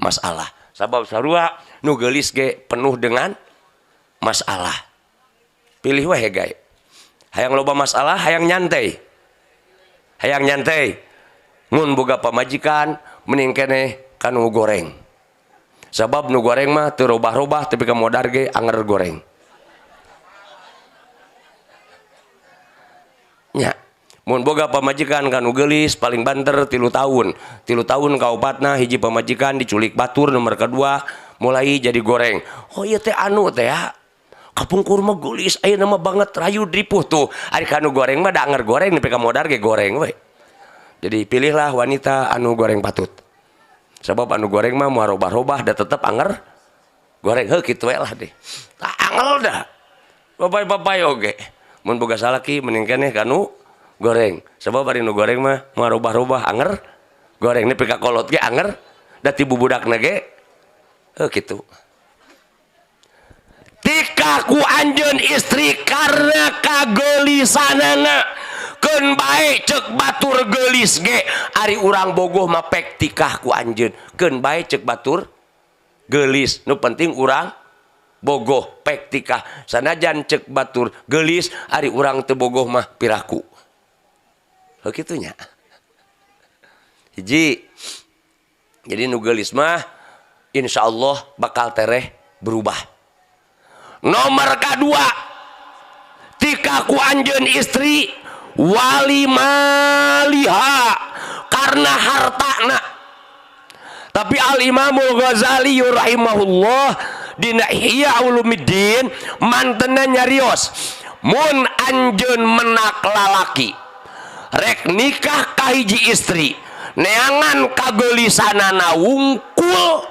masalah. Sabab sarua nu geulis ge penuh dengan masalah. Pilih wae gae. Hayang loba masalah, hayang nyantai. Hayang nyantai. Mun boga pamajikan mending keneh kanu goreng. Sabab nu goreng mah teu robah-robah tapi ka modar ge anger goreng. Nya, mun boga pamajikan kanu geulis paling banter 3 tahun. 3 tahun kaopatna hiji pamajikan diculik batur nomor kedua mulai jadi goreng. Oh ieu teh anu teh ya. Kapungkur mah geulis ayeuna mah banget rayu ripuh tuh. Ari kanu goreng mah da anger goreng nepi ka modar ge goreng we. Jadi pilihlah wanita anu goreng patut. Sebab anu goreng mah moal robah-robah da tetep anger goreng heuh kitu we lah deh. Tah angel dah. Bapak-bapak oge. Mun boga salaki mending keneh kanu goreng. Sebab ari nu goreng mah moal robah-robah anger goreng nepi ka kolot ge anger da ti bubudakna ge heuh kitu. Tikah ku anjeun istri karena kageulisanana. Keun bae ceuk batur geulis ge ari urang bogoh mah pek tikah ku anjeun. Keun bae ceuk batur geulis, nu penting urang bogoh pek tikah. Sanajan ceuk batur geulis ari urang teu bogoh mah piraku. Heuh kitu nya. Hiji. Jadi nu geulis mah insyaallah bakal tereh berubah. Nomor kadua, tikah ku anjeun istri wali maliha karena hartana. Tapi Al Imamul Ghazali rahimahullah dina Ihya Ulumuddin mantena nyarios, mun anjeun menak lalaki rek nikah ka hiji istri neangan kageulisanana wungkul,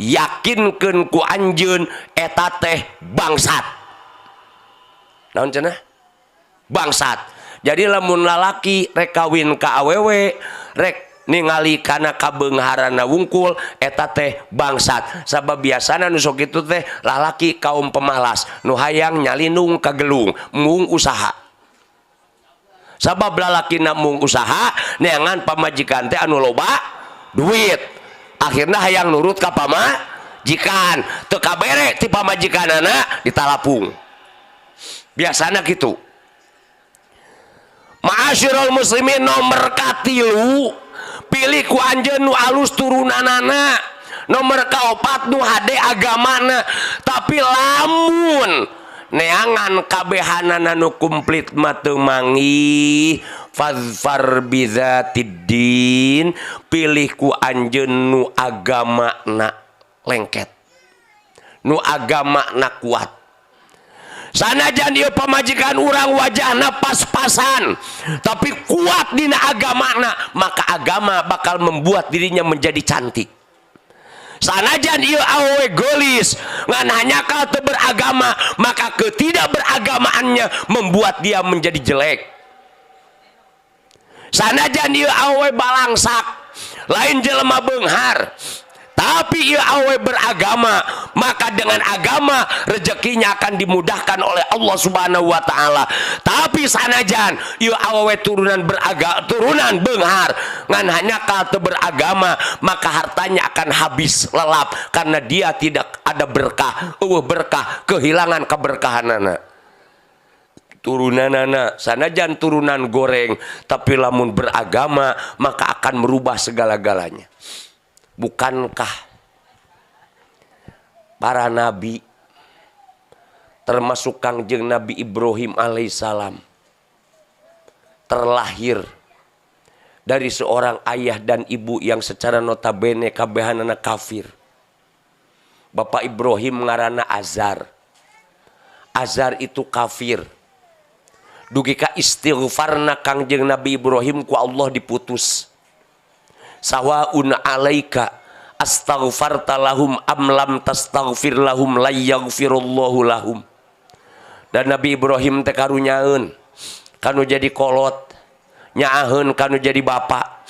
yakinkeun ku anjeun eta teh bangsat. Naon cenah? Bangsat. Jadi lamun lalaki rek kawin ka awewe rek ningali kana kabeungharana wungkul eta teh bangsat. Sabab biasana nu sok kitu teh lalaki kaum pemalas nu hayang nyalindung ka gelung mung usaha. Sabab lalakina mung usaha neangan pamajikan teh anu loba duit. Akhirna hayang nurut ka pamajikan, teu kabere ti pamajikanana ditalapung. Biasana kitu. Ma'asyiral muslimin nomor katilu pilih ku anjeun nu alus turunanana, nomor kaopat nu hade agamana. Tapi lamun neangan kabehanana nu komplit mah teu manggih, fadzfar bidzatiddin, pilih ku anjeun nu agamana lengket, nu agamana kuat. Sanajan ieu pamajikan urang wajahna pas-pasan tapi kuat dina agamana, maka agama bakal membuat dirinya menjadi cantik. Sanajan ieu awewe geulis ngan hanya teu beragama, maka ketidakberagamaannya membuat dia menjadi jelek. Sanajan ieu awewe balangsak lain jelema beunghar, tapi ieu awewe beragama, maka dengan agama rezekinya akan dimudahkan oleh Allah Subhanahu wa taala. Tapi sanajan ieu awewe turunan beragama, turunan beunghar ngan hanya teu beragama, maka hartanya akan habis lelap karena dia tidak ada berkah, eueuh berkah, kehilangan keberkahanana. Turunanana sanajan turunan goreng, tapi lamun beragama maka akan merubah segala-galanya. Bukankah para nabi termasuk Kangjeng Nabi Ibrahim alaihissalam terlahir dari seorang ayah dan ibu yang secara notabene kabehanana kafir. Bapak Ibrahim ngaranna Azar. Azar itu kafir. Dugi ka istighfarna Kangjeng Nabi Ibrahim ku Allah diputus. Sawaun alaika astaghfarta lahum am lam tastaghfir lahum la yaghfirullahu lahum. Dan Nabi Ibrahim teh karunyaeun kanu jadi kolot, nyaaheun kanu jadi bapak.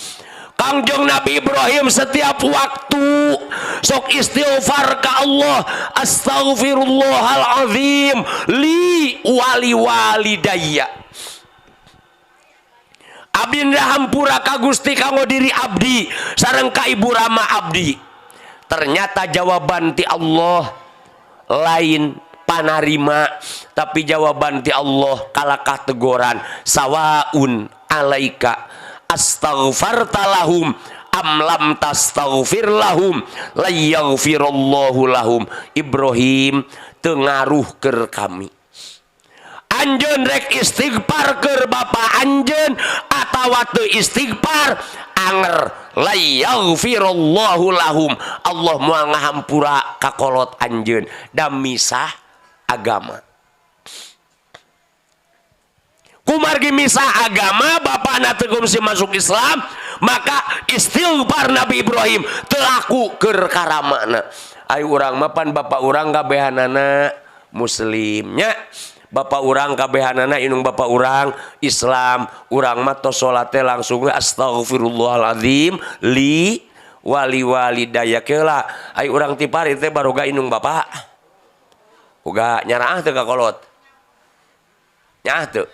Kangjeng Nabi Ibrahim setiap waktu sok istighfar ka Allah, astaghfirullahalazim li wali walidayya. Abdi hampura ka Gusti kanggo diri abdi sareng ka ibu rama abdi. Ternyata jawaban ti Allah lain panarima, tapi jawaban ti Allah kalakah teguran, sawaun alaika Astaghfarta lahum am lam tastaghfir lahum la yaghfirullahu lahum. Ibrahim teu ngaruh keur kami. Anjeun rek istighfar keur bapa anjeun atawa teu istighfar anger la yaghfirullahu lahum. Allah moal ngahampura ka kolot anjeun da misah agama. Kumargi misah agama bapana teu kungsi masuk Islam, maka istighfar Nabi Ibrahim teu laku keur karamana. Ai urang mah pan bapa urang kabehanana muslimnya. Bapak urang kabehanana inung bapak urang Islam, urang mah tos salat teh langsung astagfirullahaladzim li wali walidaya keula. Ai urang tipari teh baroga inung bapak. Uga nyaraah teu ka kolot. Nyaah teu.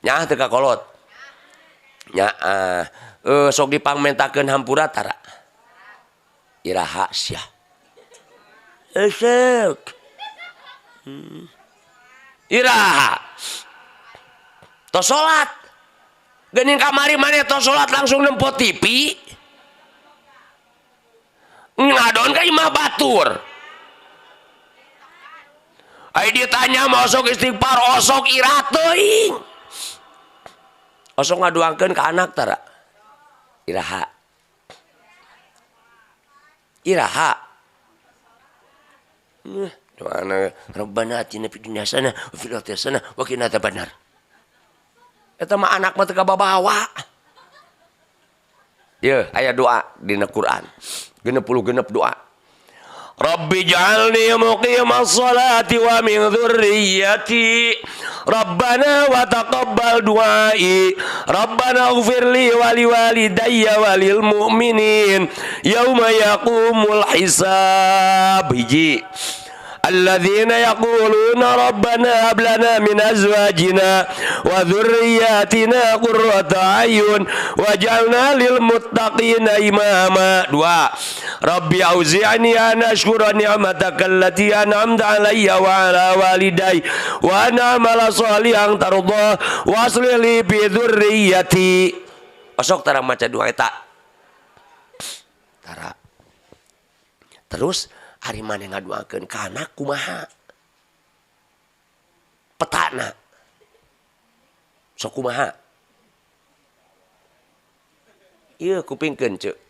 Nyaah teu ka kolot. Nyaah. Sok dipangmentakeun hampura tara. Iraha sia. Esek. Iraha tos salat geuning kamari maneh tos salat langsung nempo TV ngadon ka imah batur. Ai ditanya mah osok istighfar osok ira teuing osok ngaduangkeun ka anak tara. Iraha iraha doana Rabbana atina fid dunya hasanah wa fil akhirati hasanah wa qina adzabannar. Eta mah anak mah teu kababawa. Yeuh aya doa dina Quran. 66 doa. Rabbi ij'alni muqimas sholati wa min dzurriyyati. Rabbana wa taqabbal du'ai. Rabbana ighfir li wa liwalidayya wa lil mu'minin yauma yaqumul hisab. Hiji. Alladzina yaquluna rabbana hab lana min azwajina wa dzurriyyatina qurrata a'yun waj'alna lil muttaqina imama. Dua. Rabbi auzi'ni an ashkura ni'mataka allati an'amta 'alayya wa 'ala walidayya wa an a'mala sholihan tardha wa aslih li fi dzurriyyati. Osok tara maca doa eta. Tara. Terus ari maneh ngadoakeun ka anak kumaha? Petana. Sok kumaha? Ieu kupingkeun ceuk.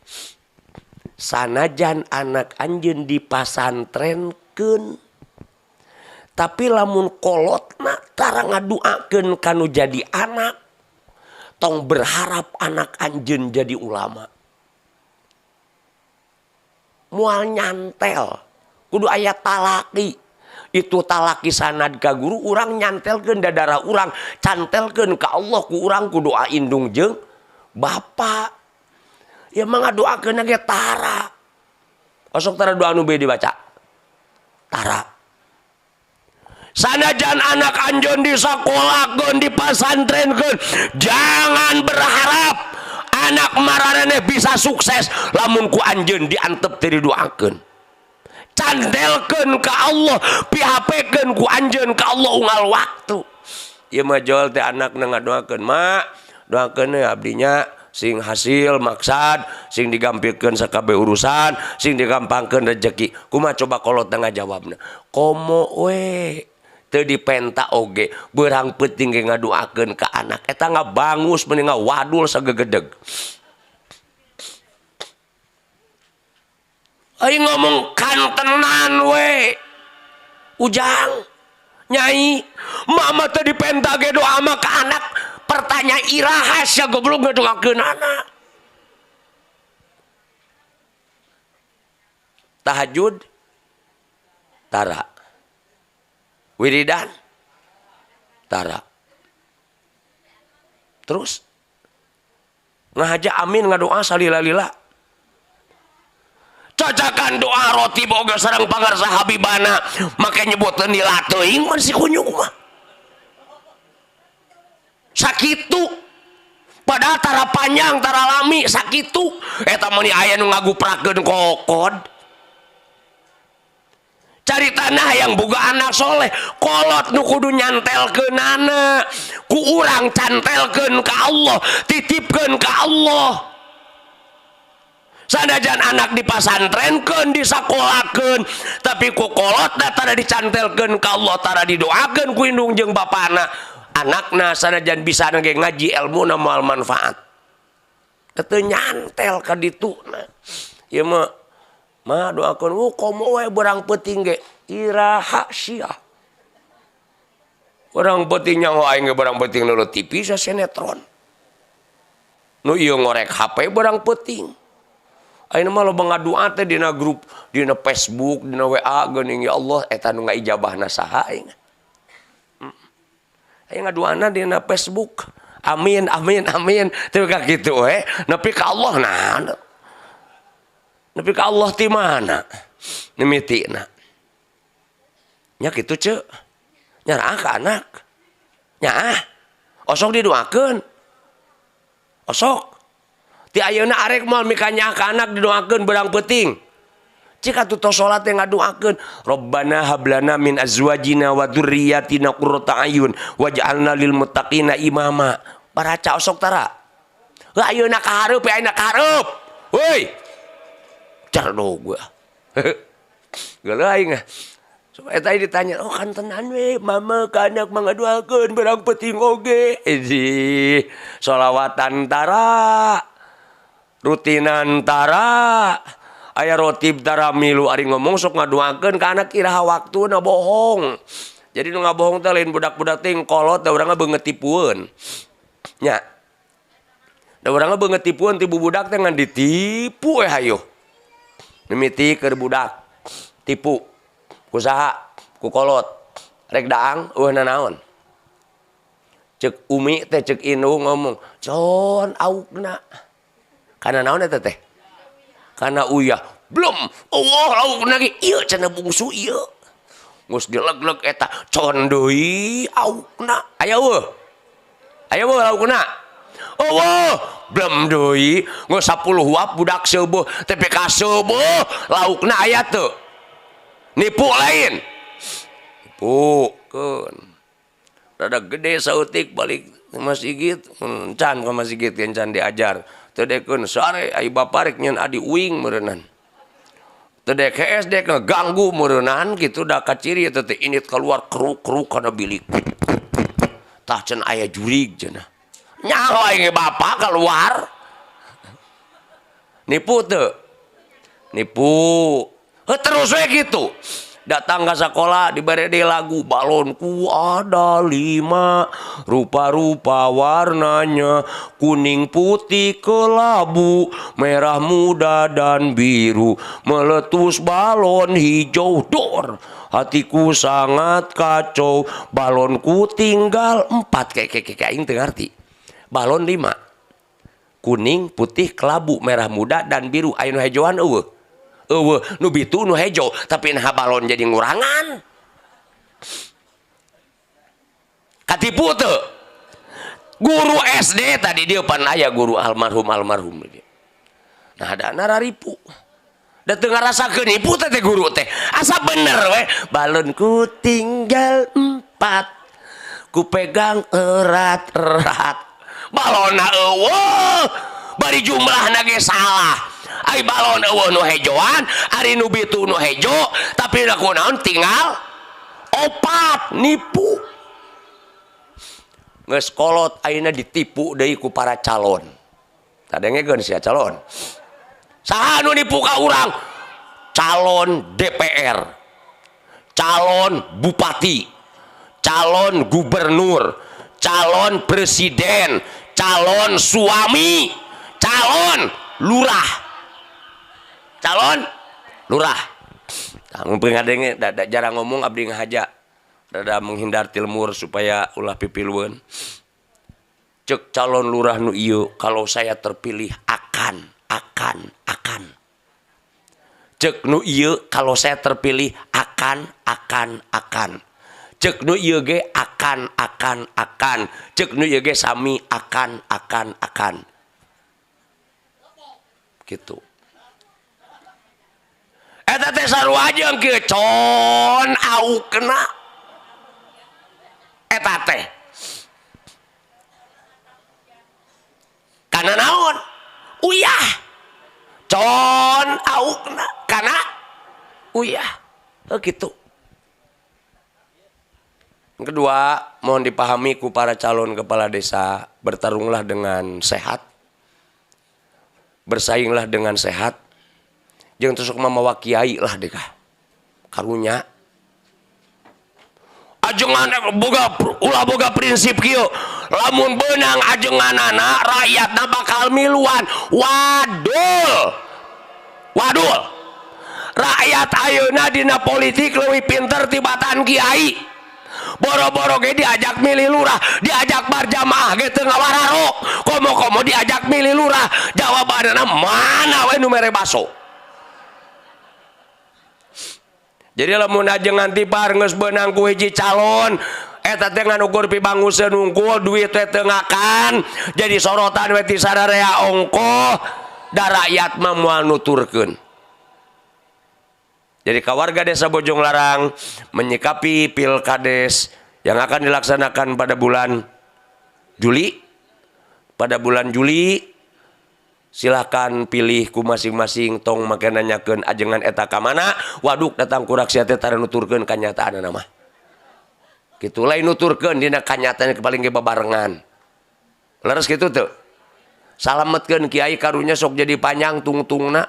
Sanajan anak anjeun dipasantrenkeun tapi lamun kolotna tara ngaduakeun kanu jadi anak, tong berharap anak anjeun jadi ulama. Moal nyantel kudu aya talaki. Itu talaki sanad ka guru urang nyantelkeun dadara urang, cantelkeun ka Allah ku urang ku doa indung jeung bapa. Ya mah ngadoakeun ge tara. Osok tara doa nu dibaca. Tara. Sanajan anak anjeun disakolahkeun, dipasantrenkeun, jangan berharap anak maraneh bisa sukses lamun ku anjeun diantep teu didoakeun. Cantelkeun ka Allah, PHP-keun ku anjeun ka Allah unggal waktu. Ieu mah jol teh anakna ngadoakeun, "Mak, doakeun we abdinya sing hasil maksad, sing digampilkeun sakabeh urusan, sing digampangkeun rezeki." Kumaha coba kolot ngajawabna? Komo we teu dipenta oge, beurang peuting ge ngadoakeun ka anak. Eta ngabangus mending ngawadul sagegedeg. Aing ngomong kantenan we. Ujang, nyai, mama teu dipenta ge doa mah ka anak. Pertanyaan iraha sia goblok ngadoakeun anak. Tahajud tara. Wiridan tara. Terus ngahaja amin ngadoa salila-lila. Cacakan doa roti boga sareng pangarsa Habibana make nyebutkeun lila teuing mun si kunyuk mah. Sakitu padahal tara panjang tara lami sakitu eta mah aya nu ngaguprakeun kokod. Cari tanah yang boga anak soleh, kolot nu kudu nyantelkeunana ku urang, cantelkeun ka Allah, titipkeun ka Allah. Sanajan anak dipasantrenkeun, disakolakeun, tapi ku kolot tara dicantelkeun ka Allah, tara didoakeun ku indung jeung bapana, anakna sanajan bisa ge ngaji ilmuna moal manfaat. Teu nyantel ka dituna. Ieu mah mah doakeun, oh komo we berang peuting ge iraha sia. Berang peuting nyaho aing ge berang peuting nulut TV sa sinetron. Nu ieu ngorek HP berang peuting. Ayeuna mah loba ngadua teh dina grup, dina Facebook, dina WA geuning, ya Allah eta nu ngaijabahna saha aing. Aing ngaduana dina Facebook. Amin amin amin. Teu ka kitu we, nepi ka Allah nah. Nepi ka Allah ti mana? Mimitina. Nya kitu ceu. Nyaraah ka anak. Nyaah. Osok didoakeun. Osok. Ti ayeuna arek moal mikanyaah ka anak didoakeun beurang peuting. Cik atuh tos salat teh ngadoakeun, Rabbana hablana min azwajina wa dzurriyyatina qurrata ayun waj'alna lil muttaqina imama. Baraca osok tara. Heuh ayeuna ka hareup, ayeuna ka hareup. Heuy. Cerdo gua. Geuleuh aing. So eta ditanya, oh kan tenan we, mama ka anak mah ngadoakeun beurang peuting oge. Ih, sholawatan tara. Rutinan tara. Aya rotib tara milu, ari ngomong sok ngadoakeun ka anak iraha waktuna, bohong. Jadi nu ngabohong teh lain budak-budak teh, kolot da urang mah beungeut tipueun. Nya. Da urang mah beungeut tipueun ti bubudak teh ngan ditipu we hayo. Mimiti keur budak tipu. Ku saha? Ku kolot. Rek daang eueuh nanaon. Cek umi teh, cek indung ngomong, "Con aukna." Kana naon eta teh? Kana uyah. Belum. Allah laukna ge ieu cenah bungsu ieu. Geus dileg-leg eta con deui aukna. Aya eueuh? Aya eueuh laukna? Eueuh. Belum deui. Geus 10 huap budak seubeuh, tepi ka seubeuh laukna aya teu? Nipu lain? Nipu keun. Rada gede saeutik balik ke masjid, can ke masjid can diajar. Teu dekeun sare ai bapa rek nyeun adi uing meureunnan. Teu dek SD ngeganggu meureunnan kitu da kaciri eta teh init keluar keruk-keruk kana bilik. Tah cenah aya jurig cenah. Nyaho aing bapa keluar. Nipu teu? Nipu. Heuh terus we kitu. Datang ke sekolah diberi deui lagu, balonku ada 5, rupa-rupa warnanya, kuning putih kelabu, merah muda dan biru, meletus balon hijau dor, hatiku sangat kacau, balonku tinggal 4. Kayak aing teu ngarti. Balon 5, kuning putih kelabu merah muda dan biru, aya nu hejoan eueuh? Eueuh, nu bitu nu hejo, tapi nah balon jadi ngurangan. Katipu teu? Guru SD tadi dia pan aya guru almarhum almarhum dia. Nah ada nararipu. Da teu ngarasakeun nipu teh guru teh. Asa bener we, balonku tinggal 4. Ku pegang erat-erat. Balonna eueuh, bari jumlahna ge salah. Ari balon eueuh nu hejoan, ari nu bitu nu hejo, tapi da kunaon tinggal 4, nipu. Geus kolot ayeuna ditipu deui ku para calon. Kadengekeun sia calon. Saha nu nipu ka urang? Calon DPR, calon bupati, calon gubernur, calon presiden, calon suami, calon lurah. Calon lurah. Tah mun ngadenge da jarang ngomong abdi ngahaja. Rada menghindar tilmur supaya ulah pipilueun. Cek calon lurah nu ieu, kalau saya terpilih akan. Cek nu ieu, kalau saya terpilih akan. Cek nu ieu ge akan. Cek nu ieu ge sami akan. Gitu. Eta teh sarua jeung kieu con aukna. Eta teh. Kana naon? Uyah. Con aukna kana uyah. Oh gitu. Yang kedua, mohon dipahami ku para calon kepala desa, bertarunglah dengan sehat. Bersainglah dengan sehat. Jangan tusuk mamawa kiai lah dekah. Karunya. Ajengan boga ulah boga prinsip kieu. Lamun beunang ajenganana rakyatna bakal miluan. Wadul. Wadul. Rakyat ayeuna dina politik leuwih pinter tibatan kiai. Boro-boro ge diajak milih lurah, diajak barjamaah ge teu ngawararo. Komo-komo diajak milih lurah, jawabanna mana we nu mere baso. Jadi lamun ajengan tipar geus beunang ku hiji calon, eta teh ngan ukur pibanguseun unggul, duit teh teu ngakan, jadi sorotan we ti sararea ongkoh, da rakyat mah moal nuturkeun. Jadi ka warga Desa Bojonglarang menyikapi Pilkades yang akan dilaksanakan pada bulan Juli. Pada bulan Juli silahkan pilih ku masing-masing, tong make nanyakeun ajengan eta ka mana, waduk datang ku rakyat teh tara nuturkeun kanyataanna mah. Kitu lain nuturkeun dina kanyataan paling ge babarengan. Leres kitu teu? Salametkeun kiai karunya sok jadi panjang tungtungna.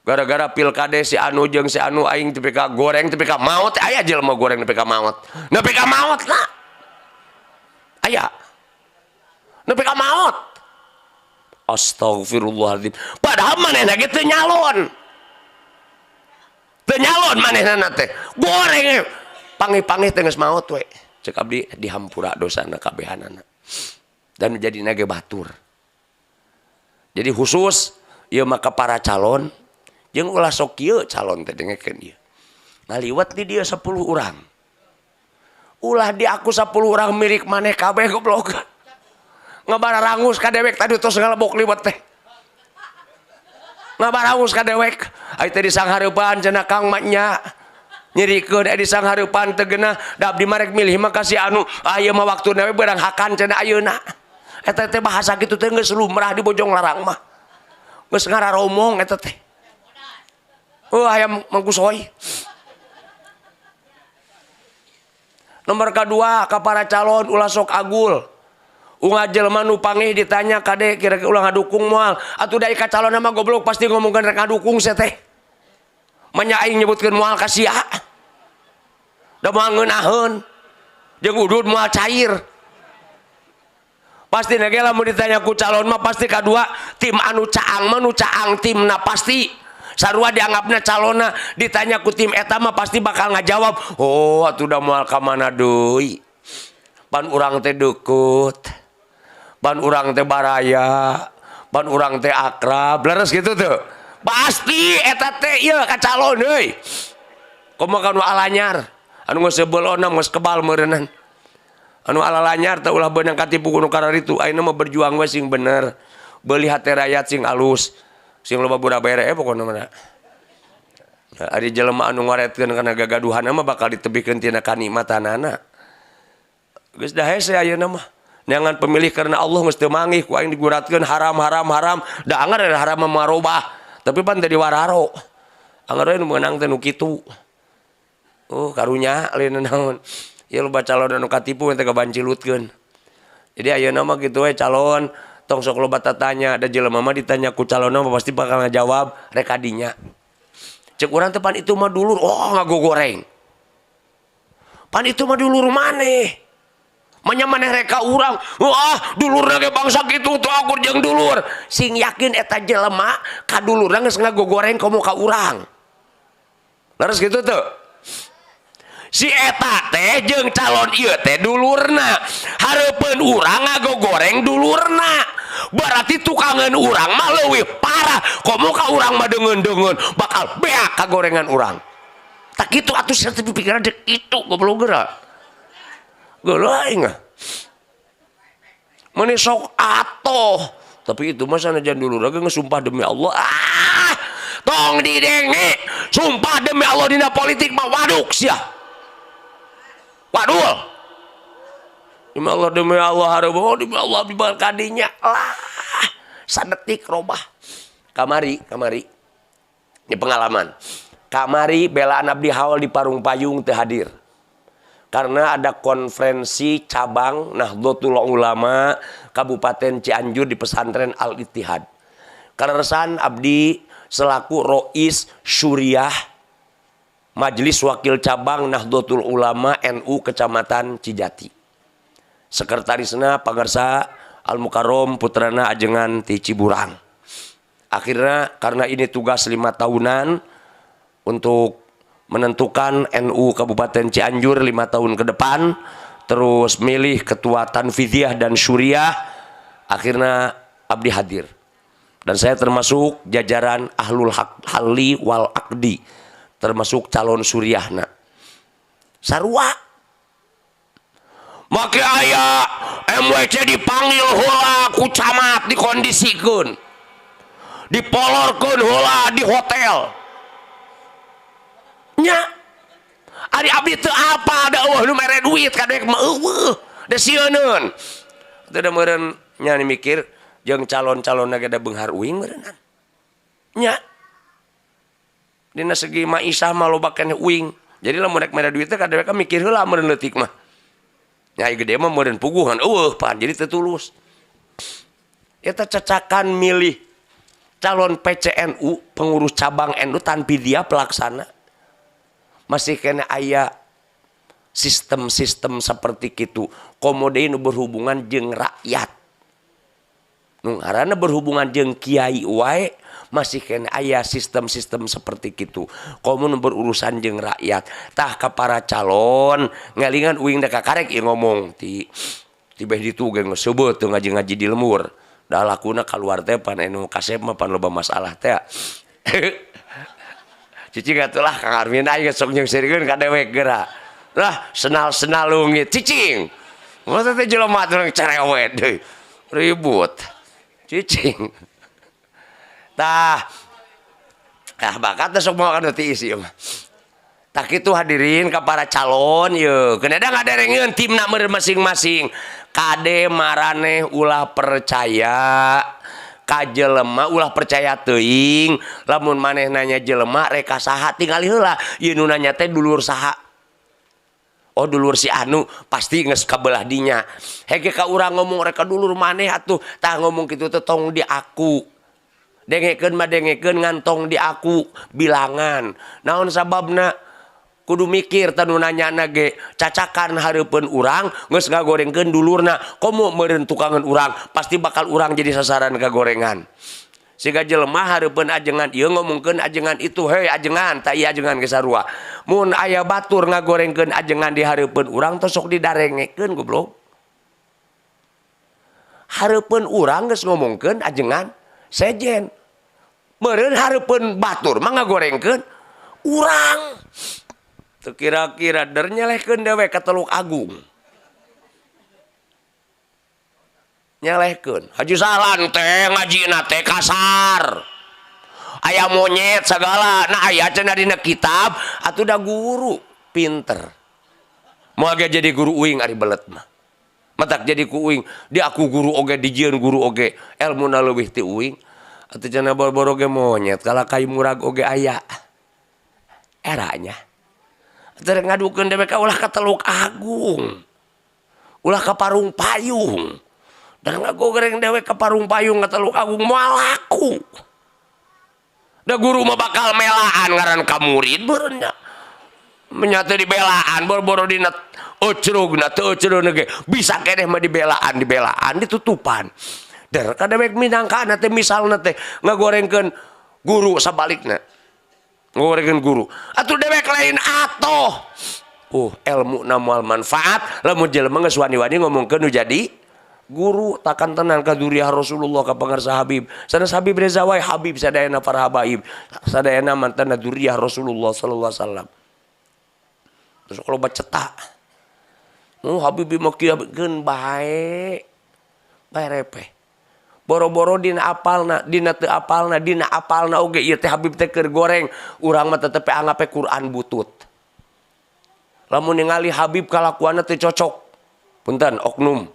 Gara-gara pilkades si anu jeung si anu aing tepi ka goreng tepi ka maot, aya jelema goreng tepi ka maot. Nepi ka maot na. Aya. Nepi ka maot. Astagfirullahaladzim. Padahal manehna ge teu nyalon. Teu nyalon manehna teh. Goreng panggih-panggih teh geus maot we. Cek abdi dihampura dosana kabehanana. Dan jadi ge batur. Jadi khusus ieu mah ka para calon jeung ulah sok kieu calon teh dengekeun ieu. Ngaliwat di dia 10 urang. Ulah di aku 10 urang milik maneh kabeh goblok. Ngabararangus ka dewek tadi tos ngalebok liwat teh. Ngabarangus ka dewek. Ai teh disanghareupan cenah Kang mah nya. Nyerikeun ai disanghareupan teu geunah da abdi mah rek milih mah ka si anu. Ieu mah waktuna we beurang hakan cenah ayeuna. Eta teh bahasa kitu teh geus lumrah di Bojonglarang mah. Geus ngararomong eta teh. Oh ayam mangkusoy. Nomor kedua ka para calon ulah sok agul. Unga jelema nu pangih ditanya kade kira-kira ulah ngadukung moal. Atuh da ka calon mah goblok pasti ngomongkeun rek ngadukung sia teh. Manya aing nyebutkeun moal ka sia. Da moal ngeunaheun. Jeung udud moal cair. Pasti nage lamun ditanya ku calon mah pasti kadua tim anu caang mah nu caang timna pasti. Sarua dianggapna calonna ditanya ku tim eta mah pasti bakal ngajawab, oh atuh da moal ka mana deui. Pan urang teh deukeut. Pan urang teh baraya, pan urang teh akrab, leres gitu tuh. Pasti eta teh ieu ka calon euy. Komo ka nu alanyar, anu geus sebeulona geus kebal meureunnan. Anu alalanyar teh ulah beunang katipu ku nu kararitu, ayeuna mah berjuang we sing bener. Beuli hate rakyat sing alus. Sing loba budak bere pokona mah. Ari jelema anu ngaretkeun kana gagaduhanna mah bakal ditebihkeun tina kanikmatanana. Geus da hese ayeuna mah. Neangan pemilih karena Allah geus teu manggih ku aing diguratkeun haram haram haram. Da anggar ada haram mah marobah. Tapi pan teu diwararo. Anggar we nu meunang teh nu kitu. Oh karunya lain naon. Ieu loba calon anu katipu teh kabancilutkeun. Jadi ayeuna mah kitu we calon tong sok loba tatanya, da jelema mah ditanya ku calonna mah pasti bakal ngajawab rek kadinya. Cek urang teh pan itu mah dulur, oh ngagogoreng. Pan itu mah dulur maneh. Manya maneh rek ka urang, wah dulurna ge bangsa kitu teu akur jeung dulur. Sing yakin eta jelema ka dulurna geus ngagogoreng komo ka urang. Leres kitu teu? Si eta teh jeung calon ieu teh dulurna. Hareupeun urang ngagogoreng dulurna. Berarti tukangeun urang mah leuwih parah. Komo ka urang mah deungeun-deungeun bakal beak kagorengan urang. Tak kitu atuh sia teh pikiran dek kitu goblok geura. Geuleuh aing ah. Meni sok atoh. Tapi itu mah sanajan dulur ge geus sumpah demi Allah. Ah, Tong didenge. Sumpah demi Allah dina politik mah waduk sia. Wadul. Demi Allah, demi Allah hareup, demi Allah di kadinya lah. Sadetik robah. Kamari, kamari. Ini pengalaman. Kamari belaan abdi haul di Parung Payung teu hadir. Karena ada konferensi cabang Nahdlatul Ulama Kabupaten Cianjur di pesantren Al Ittihad. Kaleresan abdi selaku Rois Syuriah Majelis Wakil Cabang Nahdlatul Ulama NU Kecamatan Cijati. Sekretarisna Pangersa Al Mukarrom putrana ajengan ti Ciburang. Akhirnya karena ini tugas 5 tahunan untuk menentukan NU Kabupaten Cianjur 5 tahun ke depan, terus milih ketua Tanfidiyah dan Syuriah, akhirnya abdi hadir. Dan saya termasuk jajaran ahlul halli wal aqdi, termasuk calon Syuriahna. Sarua. Make aya MWC dipanggil heula ku camat, dikondisikeun. Dipolorkeun heula di hotel. Nya. Ari abdi teu apa da eueuh nu mere duit ka dewek mah eueuh. Da sieuneun. Teu da meureun nya mikir jeung calon-calonna ge da beunghar uing meureunnan. Nya. Dina segi maisah mah loba keneh uing. Jadi lamun rek mere duit teh ka dewek mikir heula meureun leutik mah. Nya gede mah meureun puguhan eueuh pan jadi teu tulus. Eta cacakan milih calon PCNU pengurus cabang NU tanpa dia pelaksana. Masih kena aya sistem-sistem seperti itu. Komo deui nu berhubungan jeung rakyat. Nu ngaranna berhubungan jeung kiai wae masih kena aya sistem-sistem seperti itu. Komo nu berurusan jeung rakyat. Tah ka para calon ngalingan uing da kakarek ieu ngomong ti ti beh ditu ge geus seubeuh teu ngaji-ngaji di lembur. Da lakuna kaluar teh pan anu kasep mah pan loba masalah teh. Cicing atuh lah Kang Armin aing sok nyengserikeun ka dewek geura. Lah senal-senal leungit cicing. Masa teh jelema teh cerewet deui. Ribut. Cicing. Tah. Ah bakat teh sok moal kana tiis ieu mah. Tah kitu hadirin ka para calon yeuh. Keun da ngaderengeun timna meureun masing-masing. Kade maraneh ulah percaya ka jelema, ulah percaya teuing. Lamun maneh nanya jelema rek ka saha tingali heula ieu nu nanya teh dulur saha. Oh dulur si anu pasti geus kabelah dinya. Hege ka urang ngomong rek ka dulur maneh atuh. Tah ngomong kitu teh tong di aku. Dengekeun mah dengekeun ngan tong di aku bilangan. Naon sababna? Kudu mikir tah nu nanyana ge cacakan hareupeun urang geus ngagorengkeun dulurna komo meureun tukangan urang pasti bakal urang jadi sasaran kagorengan. Siga jelema hareupeun ajengan ieu ngomongkeun ajengan itu, hei ajengan, tah ieu ajengan ge sarua. Mun aya batur ngagorengkeun ajengan di hareupeun urang teh sok didarengekeun goblok. Hareupeun urang geus ngomongkeun ajengan sejen. Meureun hareupeun batur mah ngagorengkeun urang. Teu kira-kira der nyelehkeun dewek ka Teluk Agung. Nyelehkeun. Haji Sahlan teh ngajina teh kasar. Aya monyet segala. Nah aya cenah dina kitab atuh da guru pinter. Moal ge jadi guru uing ari belet mah. Matak jadi ku uing, di aku guru oge dijieun guru oge elmuna leuwih ti uing. Atuh cenah boro-boro ge monyet kalah kayu murag oge aya. Eranya. Teu ngadukeun dewek ka ulah ka Teluk Agung. Ulah ka Parung Payung. Dan ngagoreng dewek ka Parung Payung ka Teluk Agung moal laku. Da guru mah bakal melaan ngaran ka murid beureun nya. Menyata dibelaan boro-boro dina ecrugna teu ecrugna ge bisa keneh mah dibelaan, dibelaan ditutupan. Der ka dewek minangkana teh misalna teh ngagorengkeun guru sabalikna. Ngorengkeun guru. Atuh dewek lain atoh. Ilmu na moal manfaat lamun jelema geus wani-wani ngomongkeun nu jadi guru takkan tenang ka dzurriah Rasulullah ka pangarsa Habib. Sanes Habib Reza wae, Habib sadayana para habaib, sadayana mantan dzurriah Rasulullah sallallahu alaihi wasallam. Terus kalau baca cetak. Oh Habib mah kieu keun bae. Bae repeh. Boro-boro dina apalna, dina teu apalna, dina apalna oge ieu teh Habib teh keur goreng, urang mah tetep anggap Quran butut. Lamun ningali Habib kalakuanna teu cocok, punten oknum.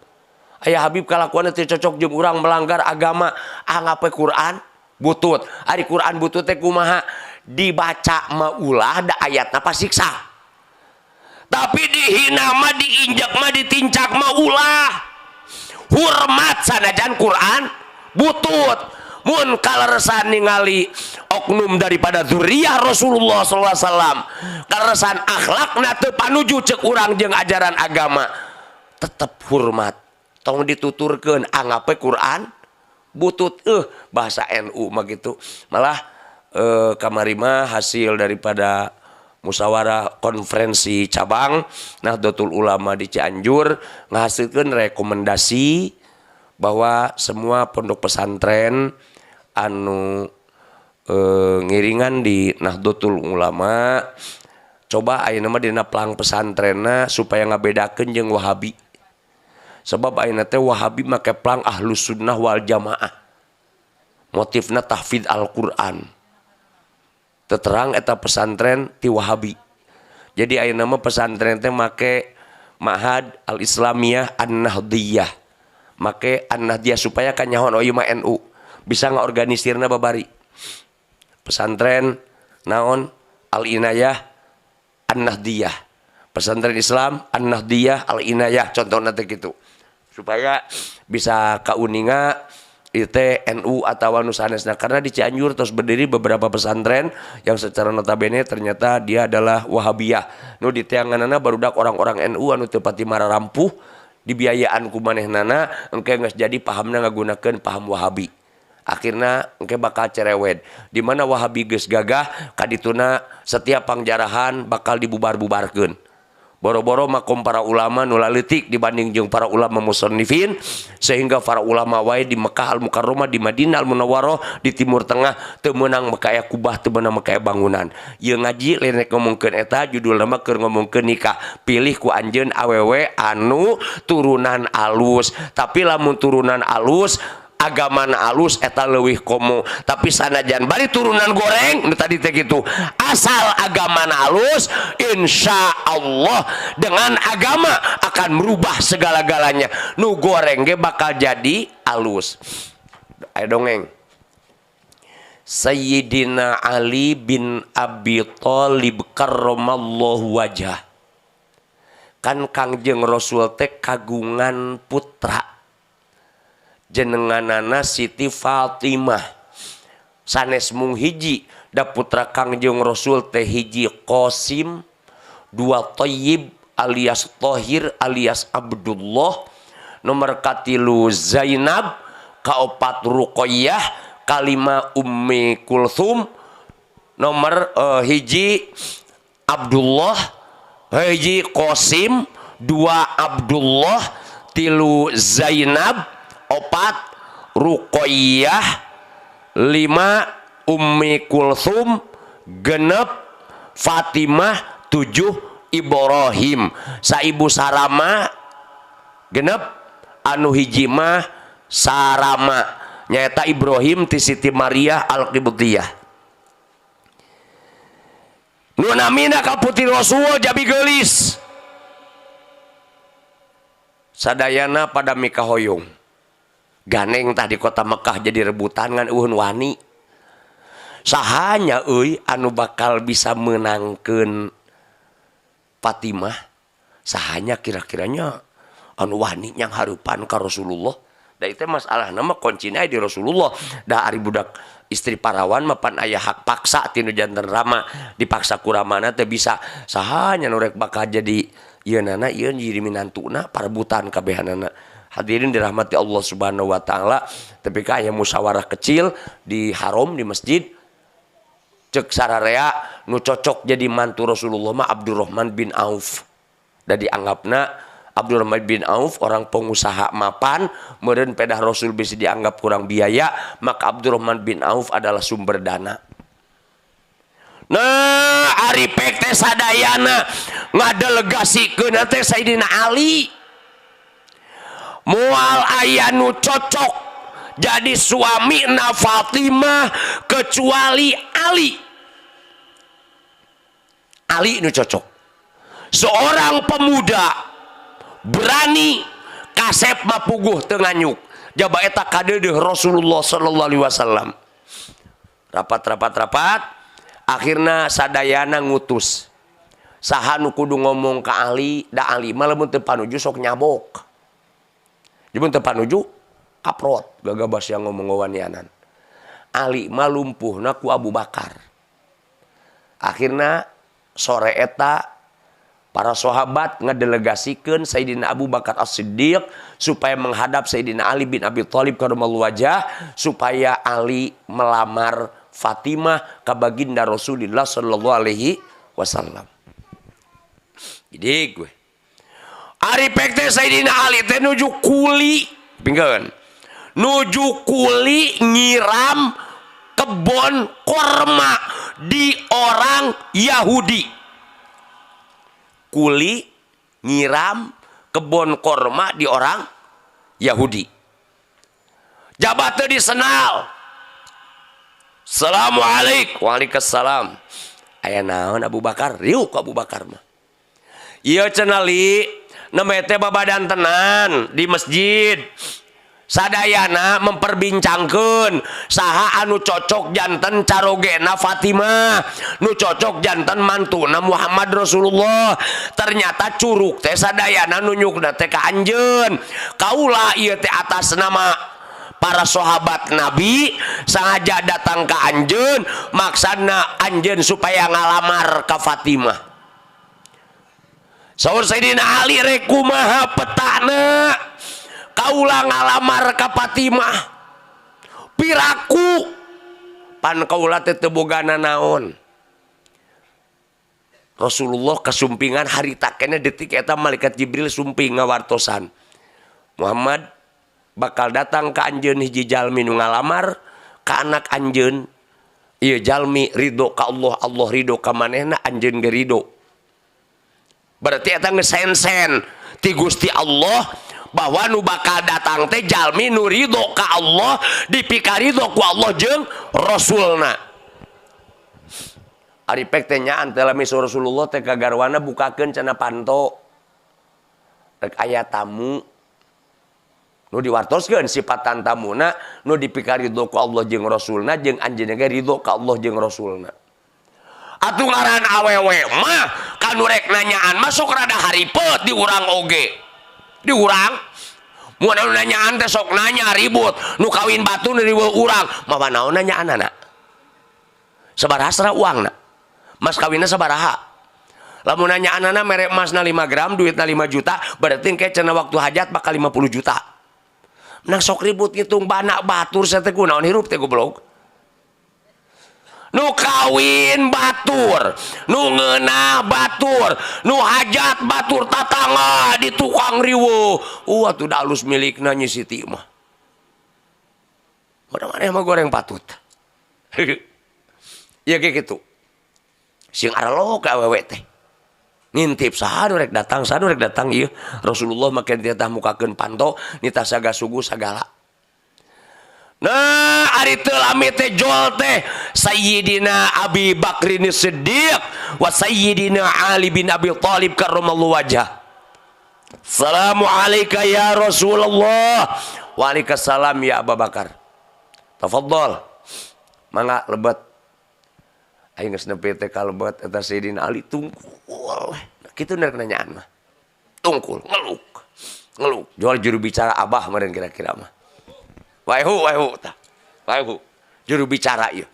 Aya Habib kalakuanna teu cocok jeung urang melanggar agama, anggap Quran butut. Ari Quran butut teh kumaha? Dibaca mah ulah, da ayatna pasiksa. Tapi dihina mah, diinjak mah, ditincak mah ulah. Hormat sanajan Quran butut. Mun kaleresan ningali oknum daripada zuriyah Rasulullah SAW, kaleresan akhlakna teu panuju cek urang jeung ajaran agama, tetep hormat, tong dituturkeun, anggap Quran butut. Bahasa NU mah gitu. Malah kamari mah hasil daripada musyawarah konferensi cabang Nahdlatul Ulama di Cianjur ngahasilkeun rekomendasi bahwa semua pondok pesantren anu ngiringan di Nahdlatul Ulama coba ayeuna mah dina plang pesantrenna supaya ngabedakeun jeung Wahabi, sebab ayeuna teh Wahabi make plang Ahlus Sunnah wal Jamaah, motifna tahfidz Al-Qur'an, terang eta pesantren ti Wahabi. Jadi ayeuna mah pesantren teh make Ma'had Al-Islamiyah An-Nahdiyah, make An-Nahdiyah supaya kanyahoan, oh ieu mah NU, bisa ngaorganisirna babari. Pesantren naon, Al-Inayah An-Nahdiyah, pesantren Islam An-Nahdiyah Al-Inayah contohna teh gitu, supaya bisa kauninga itu NU atau anu sanesna, karena di Cianjur terus berdiri beberapa pesantren yang secara notabene ternyata dia adalah Wahabiyah, nu diteanganana barudak orang-orang NU anu teu pati mararampuh, dibiayaan ku manehnana, engke geus jadi pahamna ngagunakeun paham Wahabi. Akhirna engke bakal cerewet. Di mana Wahabi geus gagah, kadituna setiap pangjarahan bakal dibubar-bubarkeun. Boro-boro makom para ulama nu laletik dibanding jeung para ulama musannifin, sehingga para ulama wae di Mekah Al Mukarramah, di Madinah Al Munawwarah, di Timur Tengah teu meunang make aya kubah, teu meunang make aya bangunan. Ieu ngaji lain rek ngomongkeun eta, judulna mah keur ngomongkeun nikah. Pilih ku anjeun awewe anu turunan alus, tapi lamun turunan alus, agamana alus, eta leuwih komo. Tapi sanajan bari turunan goreng nu tadi teh kitu, asal agamana alus, insya Allah dengan agama akan merubah segala-galanya. Nu goreng ge bakal jadi alus. Ayo dongeng Sayyidina Ali bin Abi Thalib karramallahu wajah. Kan Kangjeng Rasul teh kagungan putra jenenganana Siti Fatimah, sanes mung hiji da putra Kangjeng Rasul teh hiji Qasim, dua Thayyib alias Thahir alias Abdullah, nomor katilu Zainab, kaopat Ruqayyah, kalima Ummi Kulthum, nomor hiji Abdullah, hiji Qasim, dua Abdullah, tilu Zainab, opat Ruqayyah, lima Ummi Kulthum, genep Fatimah, tujuh Ibrahim. Saibu Sarama genep, anu hiji mah Sarama nyaeta Ibrahim ti Siti Maria Al-Qibtiyah, nu namina ka putri Rasul jabi geulis. Sadayana pada mikahoyong, ganeng tah di kota Mekah jadi rebutan, ngan euweuh wani. Sahanya euy anu bakal bisa menangkeun Fatimah? Sahanya kira-kiranya anu wani yang harupan ka Rasulullah? Da itu masalah nama kuncina di Rasulullah. Da ari budak istri parawan mah pan aya hak paksa tinu janten rama, dipaksa ku ramana teh bisa. Sahanya nu rek bakal jadi ieu nana, ieu jadi minantuna? Parebutan kabehanana. Hadirin dirahmati Allah Subhanahu wa taala, tapi aya musyawarah kecil di haram, di masjid. Cek sararea, nu cocok jadi mantu Rasulullah mah Abdurrahman bin Auf. Da dianggapna Abdurrahman bin Auf orang pengusaha mapan, meureun pedah Rasul bisa dianggap kurang biaya, maka Abdurrahman bin Auf adalah sumber dana. Nah, ari pek teh sadayana ngadelegasikeun teh Sayyidina Ali. Moal aya nu cocok. jadi suami na Fatimah kecuali Ali. Ali nu cocok, seorang pemuda berani, kasep mah puguh teu nganyuk. Jaba eta kadeudeuh Rasulullah sallallahu alaihi wasallam. Rapat, rapat, rapat, akhirna sadayana ngutus saha nu kudu ngomong ka Ali, da Ali mah lamun teu panuju sok nyabok. Lamun teu panuju kaprot gagabas yang ngomong wanianan. Ali mah lumpuhna ku Abu Bakar. Akhirna sore eta para sahabat ngedelegasikeun Sayyidina Abu Bakar As-Siddiq supaya menghadap Sayyidina Ali bin Abi Thalib karramallahu wajah, supaya Ali melamar Fatimah ka baginda Rasulullah sallallahu alaihi wasallam. Jadi gue ari pek teh Sayyidina Ali teh nuju kuli, pingkeun. Nuju kuli nyiram kebon korma di orang Yahudi. Kuli nyiram kebon korma di orang Yahudi. Jabat teu disenal. Assalamualaikum. Waalaikumsalam. Aya naon, Abu Bakar? Riuk Abu Bakar mah. Ieu cenah li, nembe teh babadan tenan di masjid. Sadayana memperbincangkeun saha anu cocok janten carogena Fatimah, nu cocok janten mantuna Muhammad Rasulullah. Ternyata curug teh sadayana nunyukna teh ka anjeun. Kaula ieu teh atas nama para sahabat Nabi sengaja datang ke anjeun, maksana anjeun supaya ngalamar ka Fatimah. Saur Sayyidina Ali, rek kumaha petana kaula ngalamar ka Fatimah? Piraku pan kaula teh teu boga nanaon. Rasulullah kasumpingan harita keneh detik eta malaikat Jibril sumping ngawartosan, Muhammad, bakal datang ke anjeun hiji jalmi nu ngalamar ka anak anjeun. Ieu jalmi ridho ka Allah, Allah ridho ka manehna, anjeun ge ridho. Berarti eta geus sen-sen ti Gusti Allah bahwa nu bakal datang teh jalmi nu ridho ka Allah, dipikaridho ku Allah jeung Rasulna. Ari pek teh nyaan teh lami Rasulullah teh ka garwana, bukakeun cenah panto, rek aya tamu nu diwartoskeun sifatan tamuna nu dipikaridho ku Allah jeung Rasulna, jeung anjeunna ge ridho ka Allah jeung Rasulna. Atuh ngaran awewe mah kanu rek nanyaan mah sok rada haripet di urang oge. Di urang mun anu nanyaan teh sok nanya ribut, nu kawin batu nu riweuh urang mah naon nanyaanana, sabaraha sera uangna, mas kawinna sabaraha. Lamun nanyaanana mere emasna 5 gram, duitna 5 juta, berarti engke cenah waktu hajat bakal 50 juta. Nah, sok ribut ngitung bana batur, saya teh kunaon hirup teh goblok. Nu kawin batur, nu ngeunah batur, nu hajat batur, tatangga di tukang riweuh. Atuh da alus milikna Nyi Siti mah. Mana-mana mah goreng patut. Ya kayak gitu. Sing aralok ka awewe teh. Ngintip saha nu rek datang, saha nu rek datang ieu. Rasulullah make titah mukakeun panto, nitah saga sugu sagala. Nah, ari teu lami teh jol teh Sayyidina Abi Bakrin Siddiq wa Sayyidina Ali bin Abi Thalib karramallahu wajah. Assalamu alayka ya Rasulullah. Waalaikumsalam ya Abu Bakar. Tafadhol. Mangga lebet. Aing geus nepi teh ka lebet eta Sayyidina Ali tungkul. Kitu rek nanyaan mah. Tungkul, ngeluk. Ngeluk. Jual juru bicara abah meureun kira-kira mah. Waihu, waihu tah. Waihu. Juru bicara ieu.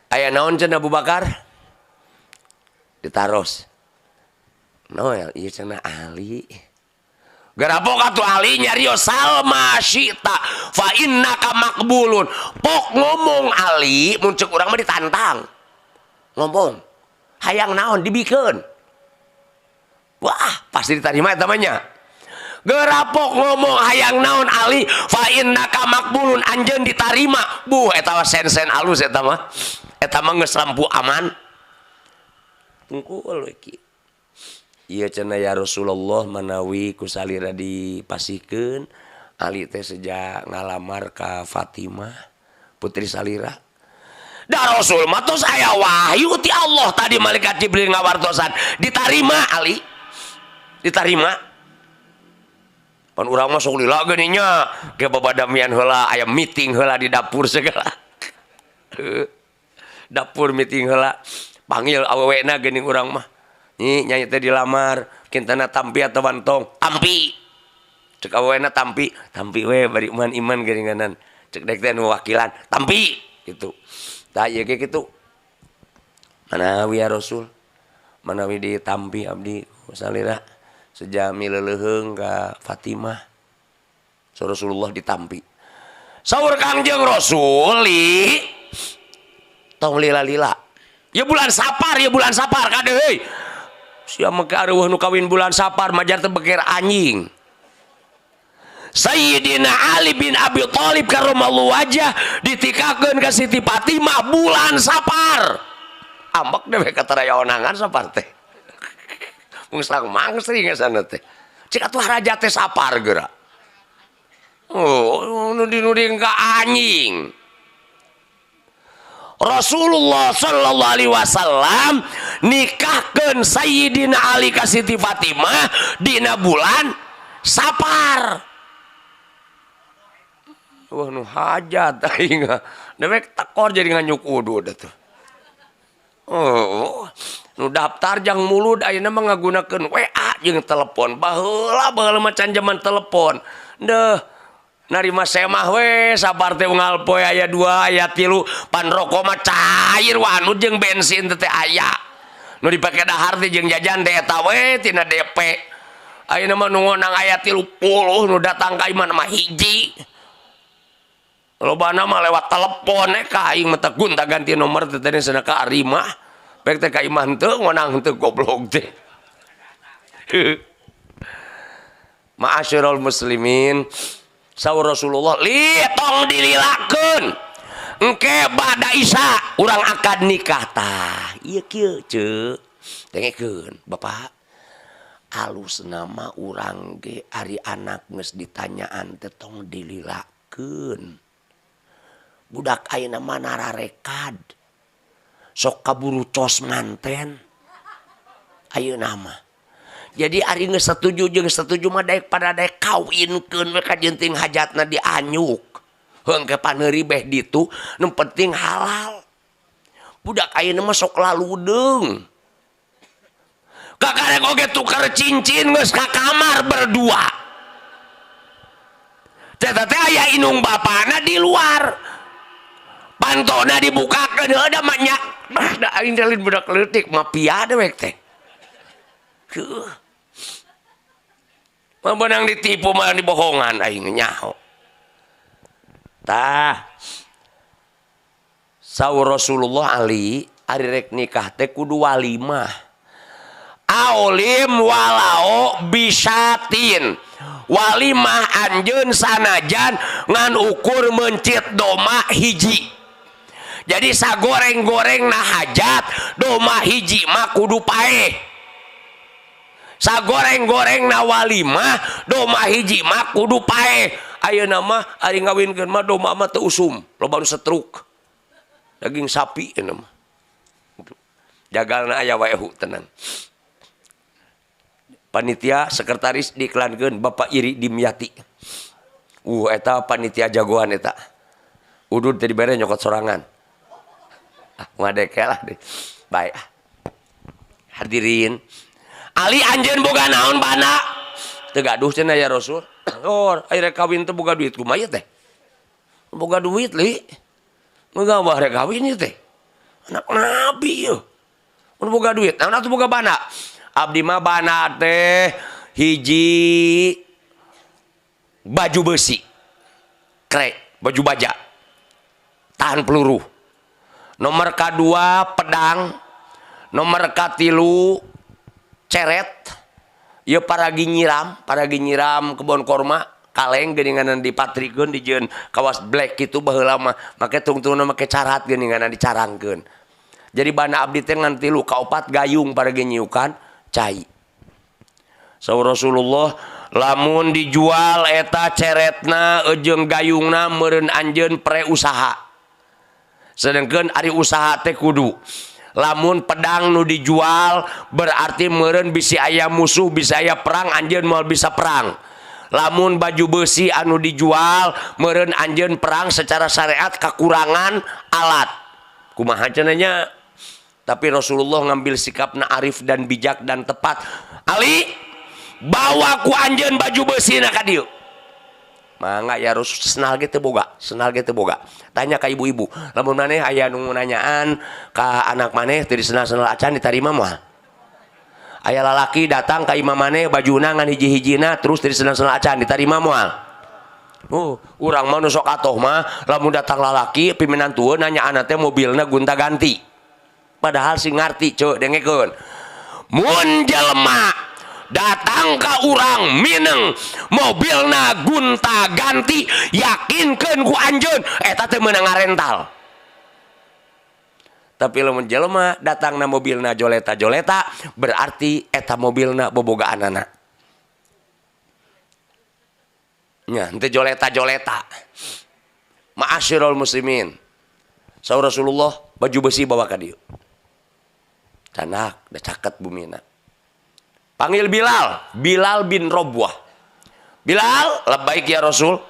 Aya naon cenah Abu Bakar? Ditaros. Noel, ieu cenah Ali. Garapok atuh Ali nyarios, salma syita fa innaka maqbulun. Pok ngomong Ali, mun ceuk urang mah ditantang. Ngomong. Hayang naon dibikeun. Wah, pasti diterima eta mah nya. Gerapok ngomong hayang naon Ali, fa innaka maqbulun, anjeun ditarima. Buh, eta mah sen-sen alus eta mah. Eta mah geus lampu aman. Tungkul we ki. Ieu cenah ya Rasulullah, manawi ku salira dipasihkeun Ali teh sejak ngalamar ka Fatimah putri salira. Da Rasul mah tos aya wahyu ti Allah tadi malaikat Jibril ngawartosan ditarima Ali. Ditarima. Pan urang mah sok lila geuning nya, ge babadamian heula aya meeting heula di dapur segala. Dapur meeting heula, panggil awewena geuning urang mah. Nyi nyai teh dilamar, kintana tampi atawa entong? Tampi. Cek awewena tampi, tampi we bari iman-iman geuninganan. Cek dek teh nu wakilan, tampi gitu. Tah ieu ge kitu. Manawi ya Rasul, manawi ditampi abdi salira sejami leleuheung ka Fatimah. So Rasulullah ditampi. Saur Kangjeng Rasul li tong lila-lila. Ya bulan Sapar, ya bulan Sapar kade heuy. Sia mah areueuh nu kawin bulan Sapar majar teh beker anjing. Sayyidina Ali bin Abi Thalib karramallahu wajah ditikakeun ka Siti Fatimah bulan Sapar. Ambek dewe kataraya onangan Sapar teh. Mung sang mangsri ngesana teh. Cik atuh raja teh Sapar geura. Oh, nudi-nudi ka anjing. Rasulullah sallallahu alaihi wasallam nikahkeun Sayyidina Ali ka Siti Fatimah dina bulan Sapar. Wah nu hajat aing dewek tekor jadi nganyuk udud atuh. Oh, nu daftar jang mulud ayeuna mah ngagunakeun WA jeung telepon. Baheula baheula mah can jaman telepon. Deuh narima semah we Sapar teh unggal poe aya 2 aya 3 pan rokok mah cair wanu jeung bensin teh aya. Nu dipake dahar teh jeung jajan teh eta we tina DP. Ayeuna mah nu ngonang aya 30 nu datang ka imah mah hiji. Lobana mah lewat telepon ka aing mah teh gonta ganti nomor teh teh cenah ka Arimah. Baik teh ka imah henteu ngonang henteu goblok teh. Ma'asyiral muslimin, saur Rasulullah li tong dililakeun. Engke bada Isya urang akad nikah tah. Ieu kieu ceuk. Dengekeun Bapak. Alus nama urang ge ari anak geus ditanyaan teh tong dililakeun. Budak ayeuna mah nararekad. Sok kaburu cos manten. Ayeuna mah. Jadi ari geus setuju jeung setuju mah daek pada daek kawinkeun we ka jenting hajatna dianyuk. Heung ke paneuri beh ditu nu penting halal. Budak ayeuna mah sok laludeung. Kakarek oge tukar cincin geus ka kamar berdua. Teh teh aya indung bapana di luar. Pantona dibukakeun heuh da mah nya. Bah da aing teh lain budak leutik mafia dewek teh. Heuh. Mah beunang ditipu mah dibohongan aing nyaho. Tah. Saur Rasulullah Ali ari rek nikah teh kudu walimah. Aulim walau bisatin. Walimah anjeun sanajan ngan ukur mencit doma hiji. Jadi sagoreng-goreng na hajat doma hiji mah kudu paeh. Sagoreng-goreng na walimah doma hiji mah kudu paeh. Ayeuna mah ari ngawinkeun mah doma mah teu usum, loba nu setruk. Daging sapi ayeuna mah. Jagalna aya wae tenang. Panitia sekretaris diiklankeun Bapak Iri Dimyati. Eta panitia jagoan eta. Udud teh dibere nyokot sorangan. Ah, ngadeke lah deh. Baik. Hadirin. Ali anjeun boga naon bana? Teu gaduh cenah ya Rasul. Oh, aya rek kawin teh boga duit kumaha ieu teh? Boga duit li. Megawah rek kawin ieu teh. Anak nabi ieu. Mun boga duit, naon atuh boga bana? Abdi mah bana teh hiji baju besi. Krek, baju baja. Tahan peluru. Nomor kedua pedang, nomor katilu ceret. Ieu paragi nyiram kebon korma, kaleng geuninganan dipatrikeun dijieun kawas black kitu baheula mah, make tungtungna make carat geuninganan dicarangkeun. Jadi bana abdi teh ngan tilu kaopat gayung paragi nyiukan cai. Saur Rasulullah Lamun dijual eta ceretna jeung gayungna meureun anjeun pre usaha. Sedangkan ari usaha teh kudu lamun pedang nu dijual berarti meureun bisi aya musuh, bisa aya perang, anjeun moal bisa perang. Lamun baju besi anu dijual meureun anjeun perang secara syariat kekurangan alat. Kumaha cenah nya? Tapi Rasulullah ngambil sikapna arif dan bijak dan tepat. Ali, bawa ku anjeun baju besi na ka dieu. Mangga ya Rasul, senal ge teu boga, senal ge teu boga. Tanya ka ibu-ibu, lamun maneh aya nu nanyaan ka anak maneh teu disenal-senal acan ditarima moal? Aya lalaki datang ka imah maneh bajuna ngan hiji-hijina terus teu disenal-senal acan ditarima moal? Oh, urang mah nu sok atoh mah lamun datang lalaki piminantueun nanya anak teh mobilna gonta-ganti. Padahal sing ngarti ceu dengekeun. Mun jelema datang ka urang mineng mobilna gonta ganti, yakinkeun ku anjeun eta teh meunang ngarental. Tapi lamun jelema datangna mobilna joleta-joleta berarti eta mobilna bobogaanana. Nya henteu joleta-joleta. Ma'asyiral muslimin. Saur Rasulullah baju besi bawa ka dieu. Canak da caket bumina. Panggil Bilal, Bilal bin Rabah. Bilal, labbaik ya Rasul.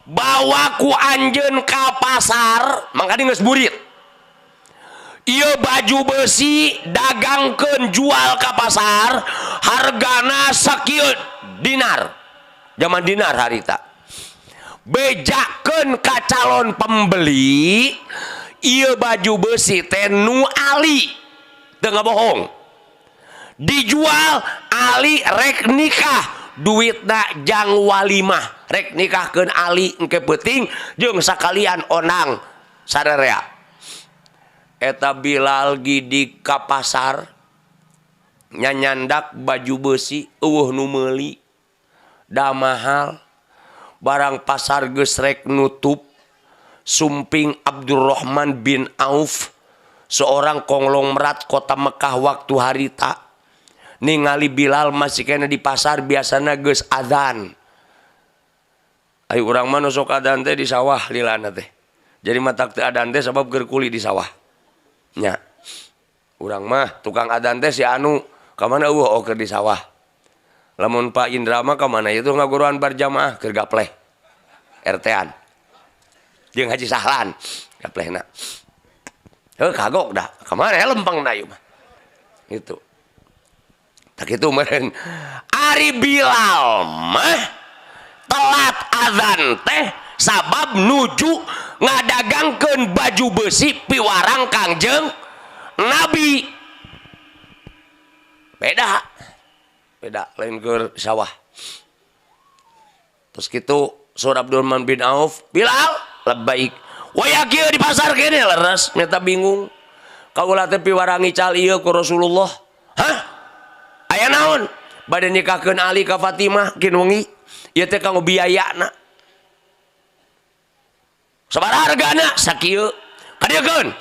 Bawa ku anjeun ka pasar, mangkana geus burit. Ieu baju besi dagangkeun jual ka pasar, hargana sakieu dinar. Zaman dinar harita. Bejakeun ka calon pembeli, ieu baju besi teh nu Ali. Teu ngabohong. Dijual Ali rek nikah, duitna jang walimah, rek nikahkeun Ali engke peuting jeung sakalian onang sararea. Eta Bilal gidig ka pasar nyanyandak baju besi eueuh nu meuli da mahal. Barang pasar geus rek nutup, sumping Abdurrahman bin Auf, seorang konglomerat kota Mekah waktu harita, ningali Bilal masih kena di pasar biasana geus adzan. Ayo urang mah nu sok adzan teh di sawah lilana teh. Jadi matak teu adzan teh sabab keur kuli di sawah. Nya. Urang mah tukang adzan teh si anu ka mana eueuh oh keur di sawah. Lamun Pak Indra mah ka mana itu ngaguruan barjamaah keur gapleh. RT-an. Jeung Haji Sahlan gaplehna. Heuh kagok dah. Ka mana lempeng da ieu mah. Gitu. Tak itu meureun Ari Bilal mah telat azan teh sabab nuju ngadagangkeun baju besi piwarang Kangjeng Nabi. Beda. Beda lain keur sawah. Terus kitu Sur Abdurrahman bin Auf, Bilal labbaik. Waya kieu di pasar kene leres nyata bingung. Kaula teh piwarang ngical ieu ku Rasulullah. Hah? Aya naon? Bade nikahkeun Ali ka Fatimah kin wengi. Ieu teh kanggo biayana. Sabaraha hargana? Sakieu. Kadieukeun.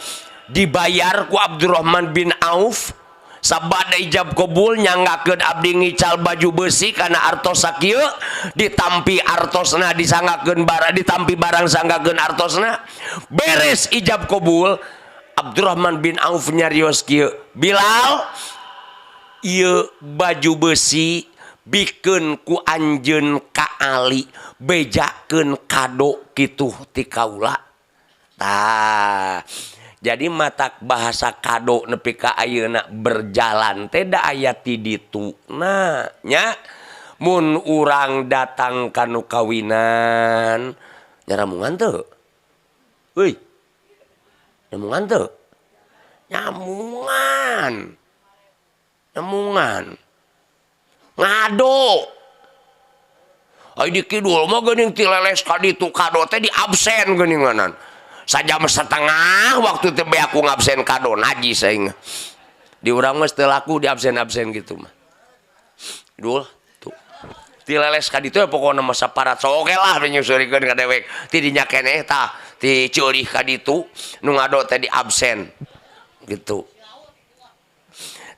Dibayar ku Abdurrahman bin Auf. Sabada ijab kabul nyanggakeun abdi ngical baju besi kana artos sakieu, ditampi artosna disanggakeun barang, ditampi barang sanggakeun artosna. Beres ijab kabul, Abdurrahman bin Auf nyarios kieu, Bilal, ieu baju besi bikeun ku anjeun ka Ali, bejakeun kado kitu ti kaula. Tah, jadi matak bahasa kado nepi ka ayeuna berjalan teh da aya ti ditu. Nah, nya mun urang datang ka nu kawinan nyaramungan teu? Euy. Nyamungan teu? Nyamungan. Nyamungan. Ngado. Ai di kidul mah geuning ti leles ka ditu kado teh di absen geuninganan. Sajam setengah waktu teh beak ku ngabsen kado najis aing. Di urang mah teu laku di absen-absen gitu mah. Dul tuh. Ti leles ka ditu pokona mah saparat soge lah nyusurikeun ka dewek. Ti dinya keneh tah ti ceurih ka ditu nu ngado teh di absen gitu.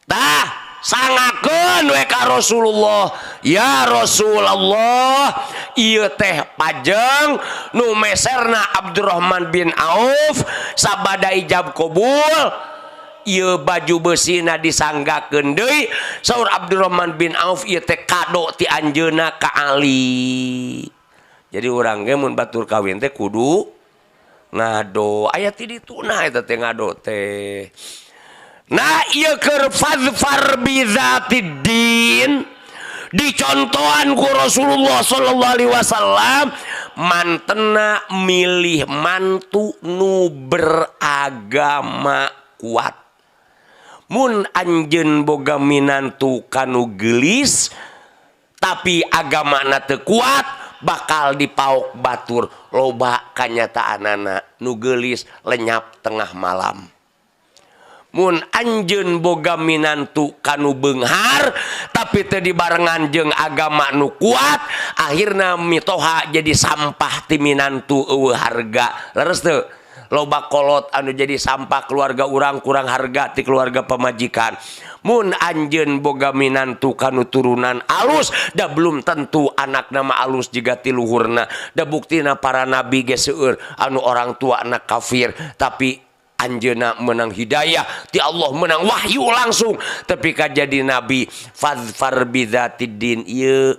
Tah Sangakeun we ka Rasulullah, ya Rasulullah, ieu teh pajeng nu meserna Abdurrahman bin Auf. Sabada ijab kabul, ieu baju besina disanggakeun deui. Saur Abdurrahman bin Auf, ieu teh kado ti anjeunna ka Ali. Jadi urang ge mun batur kawin teh kudu ngado, aya ti dituna eta teh ngado teh. Nah, ieu keur fadfar bidzatiddin dicontohan ku Rasulullah sallallahu alaihi wasallam, mantena milih mantu nu beragama kuat. Mun anjeun boga minantu kanu geulis tapi agamana teu kuat, bakal dipaok batur. Loba kanyataanana nu geulis lenyap tengah malam. Mun anjeun boga minantu kanu beunghar tapi teu dibarengan jeung agama nu kuat, akhirna mitoha jadi sampah ti minantu, euweuh harga. Leres teu? Loba kolot anu jadi sampah keluarga urang, kurang harga ti keluarga pamajikan. Mun anjeun boga minantu kanu turunan alus, da belum tentu anak nama alus jiga ti luhurna. Da buktina para nabi ge seueur anu orang tua anak kafir, tapi anjeunna menang hidayah ti Allah, menang wahyu langsung tapi ka jadi nabi. Fadfar bidzatiddin, ieu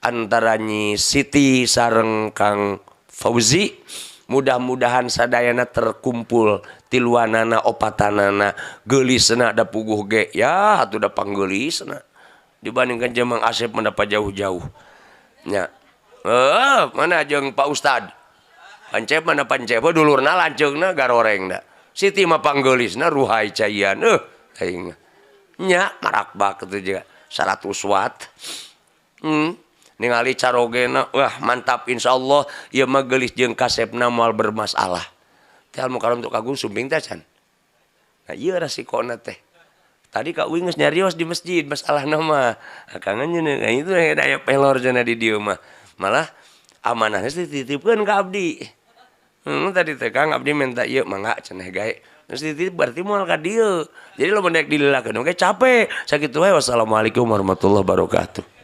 antara Nyi Siti sareng Kang Fauzi, mudah-mudahan sadayana terkumpul tiluanana, opatanana. Geulisna da puguh ge ya atuh, da panggeulisna dibandingkan jeung Mang Asep mendapat jauh-jauh nya. Eh, mana jeung Pak Ustad Pancep, mana Pancep dulurna lanceungna garoreng da. Siti mah panggeulisna ruhai caian, eh aing nya marakbak itu juga 100 watt. Ningali carogena, wah mantap, insyaallah ieu mah geulis jeung kasepna moal bermasalah. Teh al mukarram untuk kagung sumping teh can. Nah, ieu rasikona teh. Tadi Kak Wing geus nyarios di masjid masalah nama. Kangen nah itu aya pelor cenah di dieu mah. Malah amanahnya dititipkeun ka abdi. Tadi teh Kang abdi minta ieu, mangga cenah gae. Terus dititip berarti moal ka dieu. Jadi lamun dek dililakeun oge capek. Sakitu we, wassalamualaikum warahmatullahi wabarakatuh.